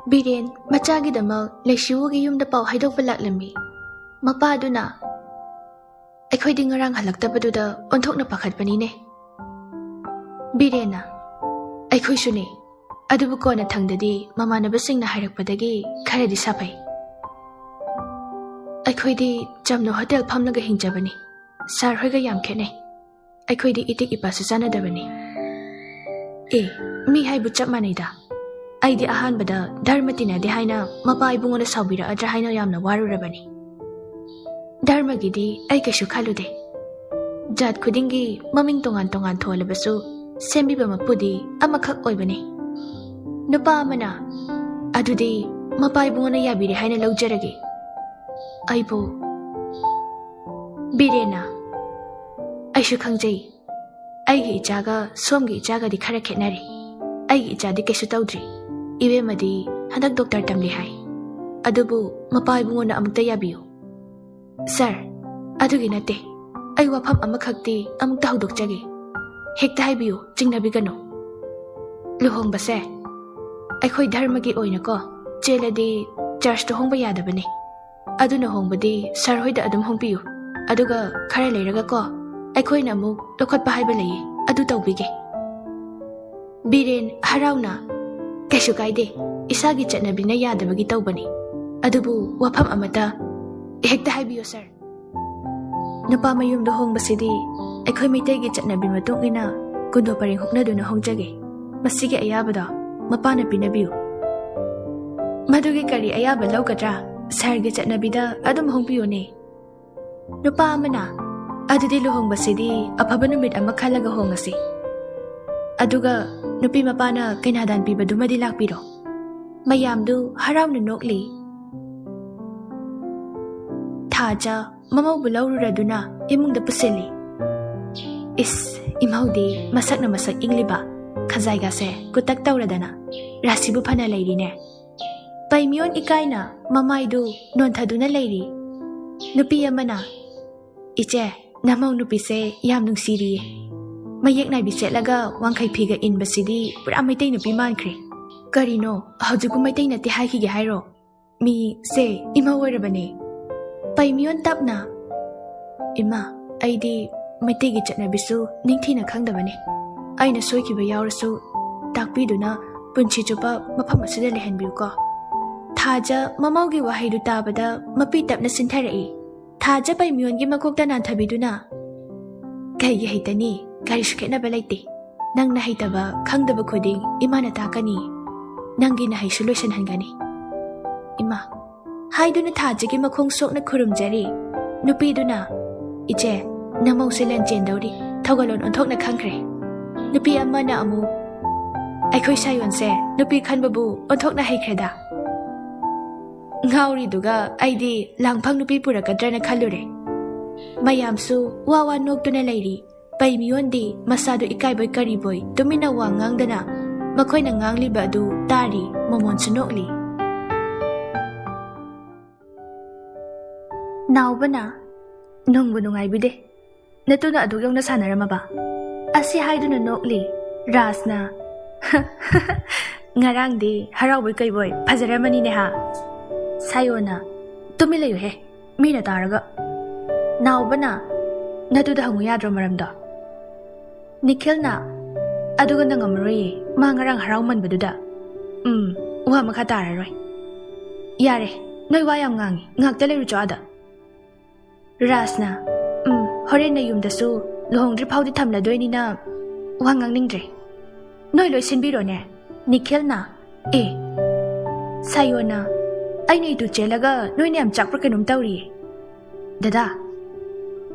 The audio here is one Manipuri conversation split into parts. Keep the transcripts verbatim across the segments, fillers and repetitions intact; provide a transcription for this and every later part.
ꯕꯤꯔꯦꯟ ꯃꯆꯥꯒꯤꯗꯃꯛ ꯂꯩꯁꯤꯋꯨꯒꯤ ꯌꯨꯝꯗ ꯄꯥꯎ ꯍꯥꯏꯗꯣꯛꯄ ꯂꯥꯛꯂꯝꯃꯤ꯫ ꯃꯄꯥꯗꯨꯅ, "ꯑꯩꯈꯣꯏꯗꯤ ꯉꯔꯥꯡ ꯍꯜꯂꯛꯇꯕꯗꯨꯗ ꯑꯣꯟꯊꯣꯛꯅ ꯄꯥꯈꯠꯄꯅꯤꯅꯦ꯫ ꯕꯤꯔꯦꯟꯅ, "ꯑꯩꯈꯣꯏꯁꯨꯅꯦ꯫ ꯑꯗꯨꯕꯨ ꯀꯣꯟꯅ ꯊꯪꯗꯗꯤ ꯃꯃꯥꯟꯅꯕꯁꯤꯡꯅ ꯍꯥꯏꯔꯛꯄꯗꯒꯤ ꯈꯔꯗꯤ ꯁꯥꯐꯩ꯫ ꯑꯩꯈꯣꯏꯗꯤ ꯆꯝꯅ ꯍꯣꯇꯦꯜ ꯐꯝꯂꯒ ꯍꯤꯡꯖꯕꯅꯤ꯫ ꯁꯥꯔ ꯍꯣꯏꯒ ꯌꯥꯝ ꯈꯦꯠꯅꯩ꯫ ꯑꯩꯈꯣꯏꯗꯤ ꯏꯇꯤꯛ ꯏꯄꯥꯁꯨ ꯆꯥꯟꯅꯗꯕꯅꯤ꯫" ꯑꯦ, ꯃꯤ ꯍꯥꯏꯕꯨ ꯆꯞ ꯃꯥꯟꯅꯩꯗ꯫ ꯑꯩꯗꯤ ꯑꯍꯥꯟꯕꯗ ꯙꯔꯃ ꯇꯤꯟꯅꯗꯦ ꯍꯥꯏꯅ ꯃꯄꯥ ꯏꯕꯨꯡꯉꯣꯅ ꯁꯥꯎꯕꯤꯔꯛꯑꯗ꯭ꯔꯥ ꯍꯥꯏꯅ ꯌꯥꯝꯅ ꯋꯥꯔꯨꯔꯕꯅꯤ꯫ ꯙꯔꯃꯒꯤꯗꯤ ꯑꯩ ꯀꯩꯁꯨ ꯈꯜꯂꯨꯗꯦ꯫ ꯖꯥꯠ ꯈꯨꯗꯤꯡꯒꯤ ꯃꯃꯤꯡ ꯇꯣꯉꯥꯟ ꯇꯣꯉꯥꯟ ꯊꯣꯜꯂꯕꯁꯨ ꯁꯦꯝꯕꯤꯕ ꯃꯄꯨꯗꯤ ꯑꯃꯈꯛ ꯑꯣꯏꯕꯅꯤ꯫ ꯅꯨꯄꯥ ꯑꯃꯅ, "ꯑꯗꯨꯗꯤ ꯃꯄꯥ ꯏꯕꯨꯡꯉꯣꯅ ꯌꯥꯕꯤꯔꯦ ꯍꯥꯏꯅ ꯂꯧꯖꯔꯒꯦ꯫" ꯑꯩꯕꯨ ꯕꯤꯔꯦꯟꯅ, "ꯑꯩꯁꯨ ꯈꯪꯖꯩ꯫ ꯑꯩꯒꯤ ꯏꯆꯥꯒ ꯁꯣꯝꯒꯤ ꯏꯆꯥꯒꯗꯤ ꯈꯔ ꯈꯦꯠꯅꯔꯦ꯫ ꯑꯩꯒꯤ ꯏꯆꯥꯗꯤ ꯀꯩꯁꯨ ꯇꯧꯗ꯭ꯔꯤ꯫ ꯏꯕꯦꯝꯃꯗꯤ ꯍꯟꯗꯛ ꯗꯣꯛꯇꯔ ꯇꯝꯂꯤ ꯍꯥꯏ꯫ ꯑꯗꯨꯕꯨ ꯃꯄꯥ ꯏꯕꯨꯡꯉꯣꯅ ꯑꯃꯨꯛꯇ ꯌꯥꯕꯤꯌꯨ꯫" "ꯁꯥꯔ, ꯑꯗꯨꯒꯤ ꯅꯠꯇꯦ꯫ ꯑꯩ ꯋꯥꯐꯝ ꯑꯃꯈꯛꯇꯤ ꯑꯃꯨꯛꯇ ꯍꯧꯗꯣꯛꯆꯒꯦ꯫ ꯍꯦꯛꯇ ꯍꯥꯏꯕꯤꯌꯨ, ꯆꯤꯡꯅꯕꯤꯒꯅꯨ꯫ ꯂꯨꯍꯣꯡꯕꯁꯦ ꯑꯩꯈꯣꯏ ꯙꯔꯃꯒꯤ ꯑꯣꯏꯅꯀꯣ, ꯆꯦꯜꯂꯗꯤ ꯆꯔꯆꯇ ꯍꯣꯡꯕ ꯌꯥꯗꯕꯅꯤ꯫ ꯑꯗꯨꯅ ꯍꯣꯡꯕꯗꯤ ꯁꯥꯔ ꯍꯣꯏꯗ ꯑꯗꯨꯝ ꯍꯣꯡꯕꯤꯌꯨ꯫ ꯑꯗꯨꯒ ꯈꯔ ꯂꯩꯔꯒꯀꯣ, ꯑꯩꯈꯣꯏꯅ ꯑꯃꯨꯛ ꯂꯧꯈꯠꯄ ꯍꯥꯏꯕ ꯂꯩꯌꯦ, ꯑꯗꯨ ꯇꯧꯕꯤꯒꯦ꯫" ꯕꯤꯔꯦꯟ ꯍꯔꯥꯎꯅ, "ꯀꯩꯁꯨ ꯀꯥꯏꯗꯦ, ꯏꯁꯥꯒꯤ ꯆꯠꯅꯕꯤꯅ ꯌꯥꯗꯕꯒꯤ ꯇꯧꯕꯅꯤ꯫ ꯑꯗꯨꯕꯨ ꯋꯥꯐꯝ ꯑꯃꯇ ꯍꯦꯛꯇ ꯍꯥꯏꯕꯤꯌꯨ ꯁꯥꯔ꯫ ꯅꯨꯄꯥ ꯃꯌꯨꯝꯗ ꯍꯣꯡꯕꯁꯤꯗꯤ ꯑꯩꯈꯣꯏ ꯃꯩꯇꯩꯒꯤ ꯆꯠꯅꯕꯤ ꯃꯇꯨꯡ ꯏꯟꯅ ꯀꯨꯟꯗꯣ ꯄꯔꯦꯡ ꯍꯨꯛꯅꯗꯨꯅ ꯍꯣꯡꯖꯒꯦ꯫ ꯃꯁꯤꯒꯤ ꯑꯌꯥꯕꯗꯣ ꯃꯄꯥꯅ ꯄꯤꯅꯕꯤꯌꯨ꯫" "ꯃꯗꯨꯒꯤ ꯀꯔꯤ ꯑꯌꯥꯕ ꯂꯧꯒꯗ꯭ꯔꯥ? ꯁꯥꯔꯒꯤ ꯆꯠꯅꯕꯤꯗ ꯑꯗꯨꯝ ꯍꯣꯡꯕꯤꯌꯨꯅꯦ꯫" ꯅꯨꯄꯥ ꯑꯃꯅ, "ꯑꯗꯨꯗꯤ ꯂꯨꯍꯣꯡꯕꯁꯤꯗꯤ ꯑꯐꯕ ꯅꯨꯃꯤꯠ ꯑꯃ ꯈꯜꯂꯒ ꯍꯣꯡꯉꯁꯤ꯫ ꯑꯗꯨꯒ ꯅꯨꯄꯤ ꯃꯄꯥꯅ ꯀꯩꯅꯥꯗꯥꯟ ꯄꯤꯕꯗꯨꯃꯗꯤ ꯂꯥꯛꯄꯤꯔꯣ꯫" ꯃꯌꯥꯝꯗꯨ ꯍꯔꯥꯎꯅ ꯅꯣꯛꯂꯤ꯫ ꯊꯥꯖ ꯃꯃꯧꯕꯨ ꯂꯧꯔꯨꯔꯗꯨꯅ ꯏꯃꯨꯡꯗ ꯄꯨꯁꯤꯜꯂꯤ꯫ ꯏꯁ, ꯏꯃꯧꯗꯤ ꯃꯁꯛꯅ ꯃꯁꯛ ꯏꯪꯂꯤꯕ, ꯈꯖꯥꯏꯒꯥꯁꯦ ꯀꯨꯇꯛ ꯇꯧꯔꯗꯅ ꯔꯥꯁꯤꯕꯨ ꯐꯅ ꯂꯩꯔꯤꯅꯦ꯫ ꯄꯩꯃꯤꯌꯣꯟ ꯏꯀꯥꯏꯅ ꯃꯃꯥꯏꯗꯨ ꯅꯣꯟꯊꯗꯨꯅ ꯂꯩꯔꯤ꯫ ꯅꯨꯄꯤ ꯑꯃꯅ, "ꯏꯆꯦ, ꯅꯃꯧ ꯅꯨꯄꯤꯁꯦ ꯌꯥꯝ ꯅꯨꯡꯁꯤꯔꯤꯌꯦ꯫ ꯃꯌꯦꯛ ꯅꯥꯏꯕꯤ ꯁꯦꯠꯂꯒ ꯋꯥꯡꯈꯩ ꯐꯤꯒ ꯏꯟꯕꯁꯤꯗꯤ ꯄꯨꯔꯥ ꯃꯩꯇꯩ ꯅꯨꯄꯤ ꯃꯥꯟꯈ꯭ꯔꯦ꯫ ꯀꯔꯤꯅꯣ? ꯍꯧꯖꯤꯛꯄꯨ ꯃꯩꯇꯩ ꯅꯠꯇꯦ ꯍꯥꯏꯈꯤꯒꯦ ꯍꯥꯏꯔꯣ? ꯃꯤꯁꯦ ꯏꯃꯧ ꯑꯣꯏꯔꯕꯅꯦ꯫ ꯄꯩꯃꯤꯌꯣꯟ ꯇꯞꯅ, "ꯏꯃꯥ, ꯑꯩꯗꯤ ꯃꯩꯇꯩꯒꯤ ꯆꯠꯅꯕꯤꯁꯨ ꯅꯤꯡꯊꯤꯅ ꯈꯪꯗꯕꯅꯦ꯫ ꯑꯩꯅ ꯁꯣꯏꯈꯤꯕ ꯌꯥꯎꯔꯁꯨ ꯇꯥꯛꯄꯤꯗꯨꯅ ꯄꯨꯟꯁꯤ ꯆꯨꯞꯄ ꯃꯐꯝ ꯑꯁꯤꯗ ꯂꯩꯍꯟꯕꯤꯌꯨꯀꯣ꯫" ꯊꯥꯖ ꯃꯃꯧꯒꯤ ꯋꯥꯍꯩꯗꯨ ꯇꯥꯕꯗ ꯃꯄꯤ ꯇꯞꯅ ꯁꯤꯟꯊꯔꯛꯏ꯫ ꯊꯥꯖ ꯄꯩꯃꯤꯌꯣꯟꯒꯤ ꯃꯀꯣꯛꯇ ꯅꯥꯟꯊꯕꯤꯗꯨꯅ, "ꯀꯩꯒꯤ ꯍꯩꯇꯅꯤ? ꯀꯔꯤꯁꯨ ꯈꯦꯠꯅꯕ ꯂꯩꯇꯦ꯫ ꯅꯪꯅ ꯍꯩꯇꯕ, ꯈꯪꯗꯕ ꯈꯨꯗꯤꯡ ꯏꯃꯥꯅ ꯇꯥꯛꯀꯅꯤ꯫ ꯅꯪꯒꯤ ꯅꯍꯩꯁꯨ ꯂꯣꯏꯁꯤꯟꯍꯟꯒꯅꯤ, ꯏꯃꯥ" ꯍꯥꯏꯗꯨꯅ ꯊꯥꯖꯒꯤ ꯃꯈꯣꯡ ꯁꯣꯛꯅ ꯈꯨꯔꯨꯝꯖꯔꯤ꯫ ꯅꯨꯄꯤꯗꯨꯅ, "ꯏꯆꯦ, ꯅꯃꯧꯁꯦ ꯂꯟ ꯆꯦꯟꯗꯧꯔꯤ, ꯊꯧꯒꯜꯂꯣꯟ ꯑꯣꯟꯊꯣꯛꯅ ꯈꯪꯈ꯭ꯔꯦ꯫" ꯅꯨꯄꯤ ꯑꯃꯅ ꯑꯃꯨꯛ, "ꯑꯩꯈꯣꯏ ꯁꯥꯌꯣꯟꯁꯦ ꯅꯨꯄꯤ ꯈꯟꯕꯕꯨ ꯑꯣꯟꯊꯣꯛꯅ ꯍꯩꯈ꯭ꯔꯦꯗ꯫ ꯉꯥꯎꯔꯤꯗꯨꯒ ꯑꯩꯗꯤ ꯂꯥꯡꯐꯪ ꯅꯨꯄꯤ ꯄꯨꯔꯛꯀꯗ꯭ꯔꯅ ꯈꯜꯂꯨꯔꯦ꯫" ꯃꯌꯥꯝꯁꯨ ꯋꯥ ꯋꯥ ꯅꯣꯛꯇꯨꯅ ꯂꯩꯔꯤ꯫ ꯄꯩꯃꯤꯌꯣꯟꯗꯤ ꯃꯁꯥꯗꯨ ꯏꯀꯥꯏꯕꯣꯏ ꯀꯔꯤꯕꯣꯏ ꯇꯨꯃꯤꯟꯅ ꯋꯥ ꯉꯥꯡꯗꯅ ꯃꯈꯣꯏꯅ ꯉꯥꯡꯂꯤꯕ ꯑꯗꯨ ꯇꯥꯔꯤ, ꯃꯃꯣꯟꯁꯨ ꯅꯣꯛꯂꯤ꯫ ꯅꯥꯎꯕꯅ, "ꯅꯨꯡꯕꯨ ꯅꯨꯡꯉꯥꯏꯕꯤꯗꯦ, ꯅꯇꯨꯅ ꯑꯗꯨꯛ ꯌꯧꯅ ꯁꯥꯟꯅꯔꯝꯃꯕ?" ꯑꯁꯤ ꯍꯥꯏꯗꯨꯅ ꯅꯣꯛꯂꯤ꯫ ꯔꯥꯖꯅ, "ꯉꯔꯥꯡꯗꯤ ꯍꯔꯥꯎꯕꯣꯏ ꯀꯩꯕꯣꯏ ꯐꯖꯔꯝꯃꯅꯤꯅꯦ ꯍꯥ?" ꯁꯥꯌꯣꯅ, "ꯇꯨꯃꯤꯟ ꯂꯩꯌꯨꯍꯦ, ꯃꯤꯅ ꯇꯥꯔꯒ꯫" ꯅꯥꯎꯕꯅ, "ꯅꯇꯨꯗ ꯍꯪꯉꯨ ꯌꯥꯗ꯭ꯔꯣ ꯃꯔꯝꯗꯣ?" ꯅꯤꯈꯤꯜꯅ, "ꯑꯗꯨꯒ ꯅꯪꯉꯝꯃꯔꯣꯏꯌꯦ, ꯃꯥ ꯉꯔꯥꯡ ꯍꯔꯥꯎꯃꯟꯕꯗꯨꯗ꯫" "ꯎꯝ, ꯋꯥ ꯃꯈꯥ ꯇꯥꯔꯔꯣꯏ꯫ ꯌꯥꯔꯦ, ꯅꯣꯏ ꯋꯥ ꯌꯥꯝ ꯉꯥꯡꯉꯤ, ꯉꯥꯛꯇ ꯂꯩꯔꯨꯆꯣ ꯑꯥꯗ꯫" ꯔꯥꯖꯅ, "ꯎꯝ, ꯍꯣꯔꯦꯟ ꯅꯌꯨꯝꯗꯁꯨ ꯂꯨꯍꯣꯡꯗ꯭ꯔꯤ ꯐꯥꯎꯗꯤ ꯊꯝꯂꯗꯣꯏꯅꯤꯅ ꯋꯥ ꯉꯥꯡꯅꯤꯡꯗ꯭ꯔꯦ꯫ ꯅꯣꯏ ꯂꯣꯏ ꯁꯤꯟꯕꯤꯔꯣꯅꯦ꯫" ꯅꯤꯈꯤꯜꯅ, "ꯑꯦ, ꯁꯥꯌꯣꯅ, ꯑꯩꯅ ꯏꯇꯨ ꯆꯦꯜꯂꯒ ꯅꯣꯏꯅ ꯌꯥꯝ ꯆꯥꯛꯄ꯭ꯔꯥ ꯀꯩꯅꯣꯝ ꯇꯧꯔꯤꯌꯦ꯫" "ꯗꯗꯥ꯫"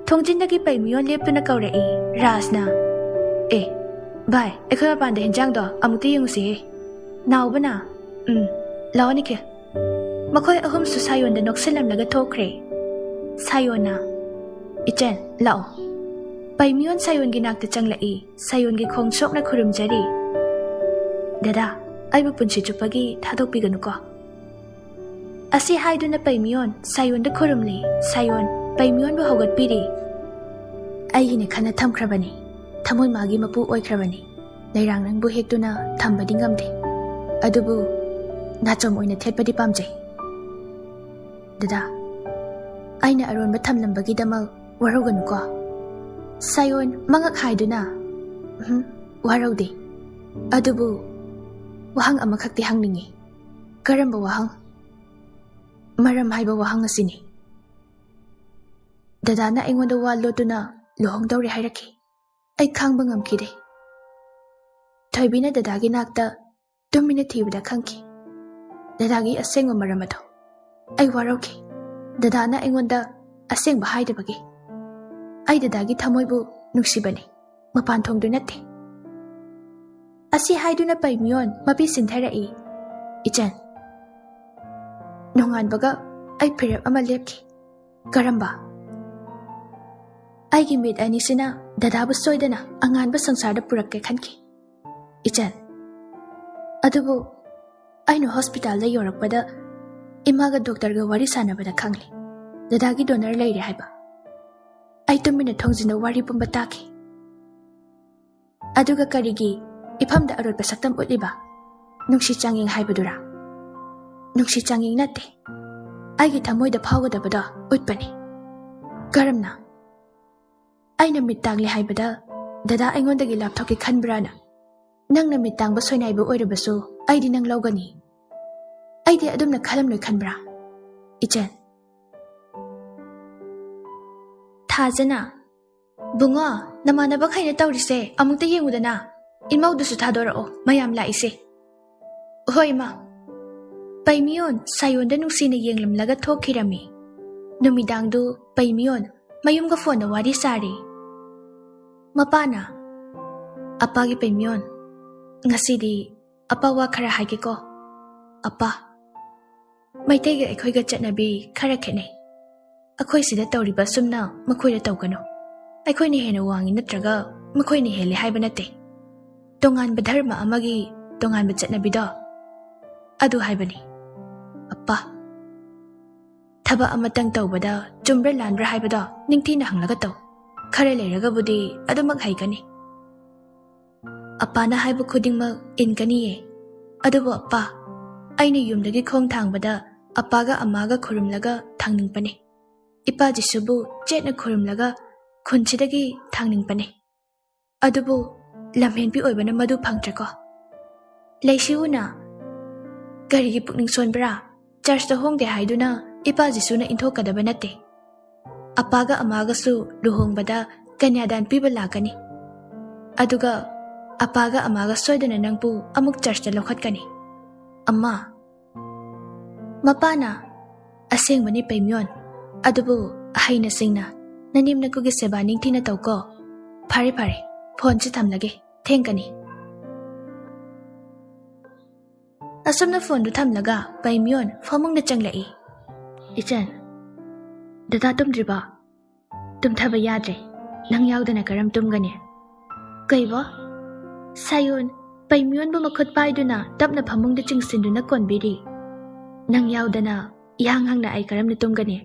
ꯊꯣꯡꯖꯤꯟꯗꯒꯤ ꯄꯩꯃꯤꯌꯣꯟ ꯂꯦꯞꯇꯨꯅ ꯀꯧꯔꯛꯏ꯫ ꯔꯥꯖꯅ, "ꯑꯦ, ꯚꯥꯏ, ꯑꯩꯈꯣꯏ ꯃꯄꯥꯟꯗ ꯍꯤꯟꯖꯥꯡꯗꯣ ꯑꯃꯨꯛꯇ ꯌꯦꯡꯉꯨꯁꯤꯍꯦ꯫" ꯅꯥꯎꯕꯅ, "ꯎꯝ, ꯂꯥꯛꯑꯣ ꯅꯤꯈꯤꯜ꯫" ꯃꯈꯣꯏ ꯑꯍꯨꯝꯁꯨ ꯁꯥꯌꯣꯟꯗ ꯅꯣꯛꯁꯤꯜꯂꯝꯂꯒ ꯊꯣꯛꯈ꯭ꯔꯦ꯫ ꯁꯥꯌꯣꯟꯅ, "ꯏꯆꯟ, ꯂꯥꯛꯑꯣ꯫" ꯄꯩꯃꯤꯌꯣꯟ ꯁꯥꯌꯣꯟꯒꯤ ꯅꯥꯛꯇ ꯆꯪꯂꯛꯏ꯫ ꯁꯥꯌꯣꯟꯒꯤ ꯈꯣꯡ ꯁꯣꯛꯅ ꯈꯨꯔꯨꯝꯖꯔꯤ꯫ "ꯗꯗꯥ, ꯑꯩꯕꯨ ꯄꯨꯟꯁꯤ ꯆꯨꯞꯄꯒꯤ ꯊꯥꯗꯣꯛꯄꯤꯒꯅꯨꯀꯣ꯫" ꯑꯁꯤ ꯍꯥꯏꯗꯨꯅ ꯄꯩꯃꯤꯌꯣꯟ ꯁꯥꯌꯣꯟꯗ ꯈꯨꯔꯨꯝꯂꯤ꯫ ꯁꯥꯌꯣꯟ ꯄꯩꯃꯤꯌꯣꯟꯕꯨ ꯍꯧꯒꯠꯄꯤꯔꯤ꯫ "ꯑꯩꯒꯤꯅꯦ ꯈꯟꯅ ꯊꯝꯈ꯭ꯔꯕꯅꯤ꯫ ꯊꯃꯣꯏ ꯃꯥꯒꯤ ꯃꯄꯨ ꯑꯣꯏꯈ꯭ꯔꯕꯅꯤ꯫ ꯂꯩꯔꯥꯡ ꯅꯪꯕꯨ ꯍꯦꯛꯇꯨꯅ ꯊꯝꯕꯗꯤ ꯉꯝꯗꯦ꯫ ꯑꯗꯨꯕꯨ ꯅꯥꯆꯣꯝ ꯑꯣꯏꯅ ꯊꯦꯠꯄꯗꯤ ꯄꯥꯝꯖꯩ꯫ ꯗꯗꯥ, ꯑꯩꯅ ꯑꯔꯣꯟꯕ ꯊꯝꯂꯝꯕꯒꯤꯗꯃꯛ ꯋꯥꯔꯧꯒꯅꯨꯀꯣ꯫ ꯁꯥꯌꯣꯟ ꯃꯉꯛ ꯍꯥꯏꯗꯨꯅ, "ꯎꯝ, ꯋꯥꯔꯧꯗꯦ꯫ ꯑꯗꯨꯕꯨ ꯋꯥꯍꯪ ꯑꯃꯈꯛꯇꯤ ꯍꯪꯅꯤꯡꯏ꯫" "ꯀꯔꯝꯕ ꯋꯥꯍꯪ?" "ꯃꯔꯝ ꯍꯥꯏꯕ ꯋꯥꯍꯪ ꯑꯁꯤꯅꯤ꯫" ꯗꯗꯥꯅ ꯑꯩꯉꯣꯟꯗ ꯋꯥ ꯂꯣꯠꯇꯨꯅ ꯂꯨꯍꯣꯡꯗꯧꯔꯦ ꯍꯥꯏꯔꯛꯈꯤ꯫ ꯑꯩ ꯈꯥꯡꯕ ꯉꯝꯈꯤꯗꯦ꯫ ꯊꯣꯏꯕꯤꯅ ꯗꯗꯥꯒꯤ ꯅꯥꯛꯇ ꯇꯨꯃꯤꯟꯅ ꯊꯤꯕꯗ ꯈꯪꯈꯤ ꯗꯗꯥꯒꯤ ꯑꯁꯦꯡꯕ ꯃꯔꯝ ꯑꯗꯨ꯫ ꯑꯩ ꯋꯥꯔꯧꯈꯤ, ꯗꯗꯥꯅ ꯑꯩꯉꯣꯟꯗ ꯑꯁꯦꯡꯕ ꯍꯥꯏꯗꯕꯒꯤ꯫ ꯑꯩ ꯗꯗꯥꯒꯤ ꯊꯃꯣꯏꯕꯨ ꯅꯨꯡꯁꯤꯕꯅꯤ, ꯃꯄꯥꯟ ꯊꯣꯡꯗꯨ ꯅꯠꯇꯦ꯫ ꯑꯁꯤ ꯍꯥꯏꯗꯨꯅ ꯄꯩꯃꯤꯌꯣꯟ ꯃꯄꯤ ꯁꯤꯟꯊꯔꯛꯏ꯫ ꯏꯆꯟ, ꯅꯣꯡꯉꯥꯟꯕꯒ ꯑꯩ ꯐꯤꯔꯦꯞ ꯑꯃ ꯂꯦꯞꯈꯤ꯫ "ꯀꯔꯝꯕ?" "ꯑꯩꯒꯤ ꯃꯤꯠ ꯑꯅꯤꯁꯤꯅ ꯗꯗꯥꯕꯨ ꯁꯣꯏꯗꯅ ꯑꯉꯥꯟꯕ ꯁꯪꯁꯥꯔꯗ ꯄꯨꯔꯛꯀꯦ ꯈꯟꯈꯤ, ꯏꯆꯟ꯫ ꯑꯗꯨꯕꯨ ꯑꯩꯅ ꯍꯣꯁꯄꯤꯇꯥꯜꯗ ꯌꯧꯔꯛꯄꯗ ꯏꯃꯥꯒ ꯗꯣꯛꯇꯔꯒ ꯋꯥꯔꯤ ꯁꯥꯟꯅꯕꯗ ꯈꯪꯂꯦ, ꯗꯗꯥꯒꯤ ꯗꯣꯅꯔ ꯂꯩꯔꯦ ꯍꯥꯏꯕ꯫ ꯑꯩ ꯇꯨꯃꯤꯟꯅ ꯊꯣꯡꯖꯤꯟꯗ ꯋꯥꯔꯤ ꯄꯨꯝꯕ ꯇꯥꯈꯤ꯫ ꯑꯗꯨꯒ ꯀꯔꯤꯒꯤ ꯏꯐꯝꯗ ꯑꯔꯣꯠꯄ ꯁꯛꯇꯝ ꯎꯠꯂꯤꯕ? ꯅꯨꯡꯁꯤ ꯆꯥꯡꯌꯦꯡ ꯍꯥꯏꯕꯗꯨꯔꯥ?" "ꯅꯨꯡꯁꯤ ꯆꯥꯡꯌꯦꯡ ꯅꯠꯇꯦ, ꯑꯩꯒꯤ ꯊꯃꯣꯏꯗ ꯐꯥꯎꯒꯗꯕꯗꯣ ꯎꯠꯄꯅꯤ꯫" "ꯀꯔꯝꯅ?" "ꯑꯩꯅ ꯃꯤꯠ ꯇꯥꯡꯂꯦ ꯍꯥꯏꯕꯗ ꯗꯗꯥ ꯑꯩꯉꯣꯟꯗꯒꯤ ꯂꯥꯞꯊꯣꯛꯀꯦ ꯈꯟꯕ꯭ꯔꯥꯅ? ꯅꯪꯅ ꯃꯤꯠ ꯇꯥꯡꯕ ꯁꯣꯏꯅꯥꯏꯕ ꯑꯣꯏꯔꯕꯁꯨ ꯑꯩꯗꯤ ꯅꯪ ꯂꯧꯒꯅꯤ꯫ ꯑꯩꯗꯤ ꯑꯗꯨꯝꯅ ꯈꯜꯂꯝꯂꯣꯏ ꯈꯟꯕ꯭ꯔꯥ, ꯏꯆꯟ?" ꯊꯥꯖꯅ, "ꯕꯨꯡꯉꯣ, ꯅꯃꯥꯟꯅꯕꯈꯩꯅ ꯇꯧꯔꯤꯁꯦ ꯑꯃꯨꯛꯇ ꯌꯦꯡꯉꯨꯗꯅ꯫ ꯏꯃꯧꯗꯨꯁꯨ ꯊꯥꯗꯣꯔꯛꯑꯣ, ꯃꯌꯥꯝ ꯂꯥꯛꯏꯁꯦ꯫" "ꯍꯣꯏ, ꯏꯃꯥ꯫" ꯄꯩꯃꯤꯌꯣꯟ ꯁꯥꯌꯣꯟꯗ ꯅꯨꯡꯁꯤꯅ ꯌꯦꯡꯂꯝꯂꯒ ꯊꯣꯛꯈꯤꯔꯝꯃꯤ꯫ ꯅꯨꯃꯤꯗꯥꯡꯗꯨ ꯄꯩꯃꯤꯌꯣꯟ ꯃꯌꯨꯝꯒ ꯐꯣꯟꯗ ꯋꯥꯔꯤ ꯁꯥꯔꯤ꯫ ꯃꯄꯥꯅ, "ꯑꯄꯥꯒꯤ ꯄꯩꯃꯤꯌꯣꯟ, ꯉꯁꯤꯗꯤ ꯑꯄꯥ ꯋꯥ ꯈꯔ ꯍꯥꯏꯒꯦꯀꯣ꯫ ꯑꯄꯥ, ꯃꯩꯇꯩꯒ ꯑꯩꯈꯣꯏꯒ ꯆꯠꯅꯕꯤ ꯈꯔ ꯈꯦꯠꯅꯩ꯫ ꯑꯩꯈꯣꯏ ꯁꯤꯗ ꯇꯧꯔꯤꯕ ꯑꯁꯨꯝꯅ ꯃꯈꯣꯏꯗ ꯇꯧꯒꯅꯨ꯫ ꯑꯩꯈꯣꯏꯅ ꯍꯦꯟꯅ ꯋꯥꯡꯉꯤ ꯅꯠꯇ꯭ꯔꯒ ꯃꯈꯣꯏꯅ ꯍꯦꯜꯂꯤ ꯍꯥꯏꯕ ꯅꯠꯇꯦ꯫ ꯇꯣꯉꯥꯟꯕ ꯙꯔꯃ ꯑꯃꯒꯤ ꯇꯣꯉꯥꯟꯕ ꯆꯠꯅꯕꯤꯗꯣ, ꯑꯗꯨ ꯍꯥꯏꯕꯅꯤ꯫ ꯑꯄꯥ, ꯊꯕꯛ ꯑꯃꯇꯪ ꯇꯧꯕꯗ ꯆꯨꯝꯕ꯭ꯔꯥ ꯂꯥꯟꯕ꯭ꯔꯥ ꯍꯥꯏꯕꯗꯣ ꯅꯤꯡꯊꯤꯅ ꯍꯪꯂꯒ ꯇꯧ꯫ ꯈꯔ ꯂꯩꯔꯒꯕꯨꯗꯤ ꯑꯗꯨꯃꯛ ꯍꯩꯒꯅꯤ꯫ ꯑꯄꯥꯅ ꯍꯥꯏꯕ ꯈꯨꯗꯤꯡꯃꯛ ꯏꯟꯒꯅꯤꯌꯦ꯫ ꯑꯗꯨꯕꯨ ꯑꯄꯥ, ꯑꯩꯅ ꯌꯨꯝꯗꯒꯤ ꯈꯣꯡ ꯊꯥꯡꯕꯗ ꯑꯄꯥꯒ ꯑꯃꯥꯒ ꯈꯨꯔꯨꯝꯂꯒ ꯊꯥꯡꯅꯤꯡꯕꯅꯤ꯫ ꯏꯄꯥ ꯖꯤꯁꯨꯕꯨ ꯆꯦꯠꯅ ꯈꯨꯔꯨꯝꯂꯒ ꯈꯨꯟꯁꯤꯗꯒꯤ ꯊꯥꯡꯅꯤꯡꯕꯅꯤ꯫ ꯑꯗꯨꯕꯨ ꯂꯝꯍꯦꯟꯕꯤ ꯑꯣꯏꯕꯅ ꯃꯗꯨ ꯐꯪꯗ꯭ꯔꯦꯀꯣ꯫ ꯂꯩꯁꯤꯎꯅ ꯀꯔꯤꯒꯤ ꯄꯨꯛꯅꯤꯡ ꯁꯣꯟꯕ꯭ꯔꯥ? ꯆꯔꯆꯇ ꯍꯣꯡꯗꯦ ꯍꯥꯏꯗꯨꯅ ꯏꯄꯥ ꯖꯤꯁꯨꯅ ꯏꯟꯊꯣꯛꯀꯗꯕ ꯅꯠꯇꯦ꯫ ꯑꯄꯥꯒ ꯑꯃꯥꯒꯁꯨ ꯂꯨꯍꯣꯡꯕꯗ ꯀꯟꯌꯥꯗꯥꯟ ꯄꯤꯕ ꯂꯥꯛꯀꯅꯤ꯫ ꯑꯗꯨꯒ ꯑꯄꯥꯒ ꯑꯃꯥꯒ ꯁꯣꯏꯗꯅ ꯅꯪꯕꯨ ꯑꯃꯨꯛ ꯆꯔꯆꯇ ꯂꯧꯈꯠꯀꯅꯤ꯫ ꯑꯃꯥ, ꯃꯄꯥꯅ, "ꯑꯁꯦꯡꯕꯅꯤ ꯄꯩꯃꯤꯌꯣꯟ, ꯑꯗꯨꯕꯨ ꯍꯩꯅ ꯁꯤꯡꯅ ꯅꯅꯦꯝ ꯅꯀꯨꯒꯤ ꯁꯦꯕꯥ ꯅꯤꯡꯊꯤꯅ ꯇꯧꯀꯣ꯫ ꯐꯔꯦ ꯐꯔꯦ, ꯐꯣꯟꯁꯤ ꯊꯝꯂꯒꯦ, ꯊꯦꯡꯀꯅꯤ"꯫ ꯑꯁꯨꯝꯅ ꯐꯣꯟꯗꯨ ꯊꯝꯂꯒ ꯄꯩꯃꯤꯌꯣꯟ ꯐꯃꯨꯡꯗ ꯆꯪꯂꯛꯏ꯫ "ꯏꯆꯟ, ꯗꯗꯥ ꯇꯨꯝꯗ꯭ꯔꯤꯕꯣ? ꯇꯨꯝꯊꯕ ꯌꯥꯗ꯭ꯔꯦ꯫ ꯅꯪ ꯌꯥꯎꯗꯅ ꯀꯔꯝ ꯇꯨꯝꯒꯅꯤ?" "ꯀꯩꯕꯣ?" ꯁꯥꯌꯣꯟ ꯄꯩꯃꯤꯌꯣꯟꯕꯨ ꯃꯈꯨꯠ ꯄꯥꯏꯗꯨꯅ ꯇꯞꯅ ꯐꯃꯨꯡꯗ ꯆꯤꯡꯁꯤꯟꯗꯨꯅ ꯀꯣꯟꯕꯤꯔꯤ꯫ "ꯅꯪ ꯌꯥꯎꯗꯅ ꯏꯍꯥꯡ ꯍꯥꯡꯅ ꯑꯩ ꯀꯔꯝꯅ ꯇꯨꯝꯒꯅꯤ?"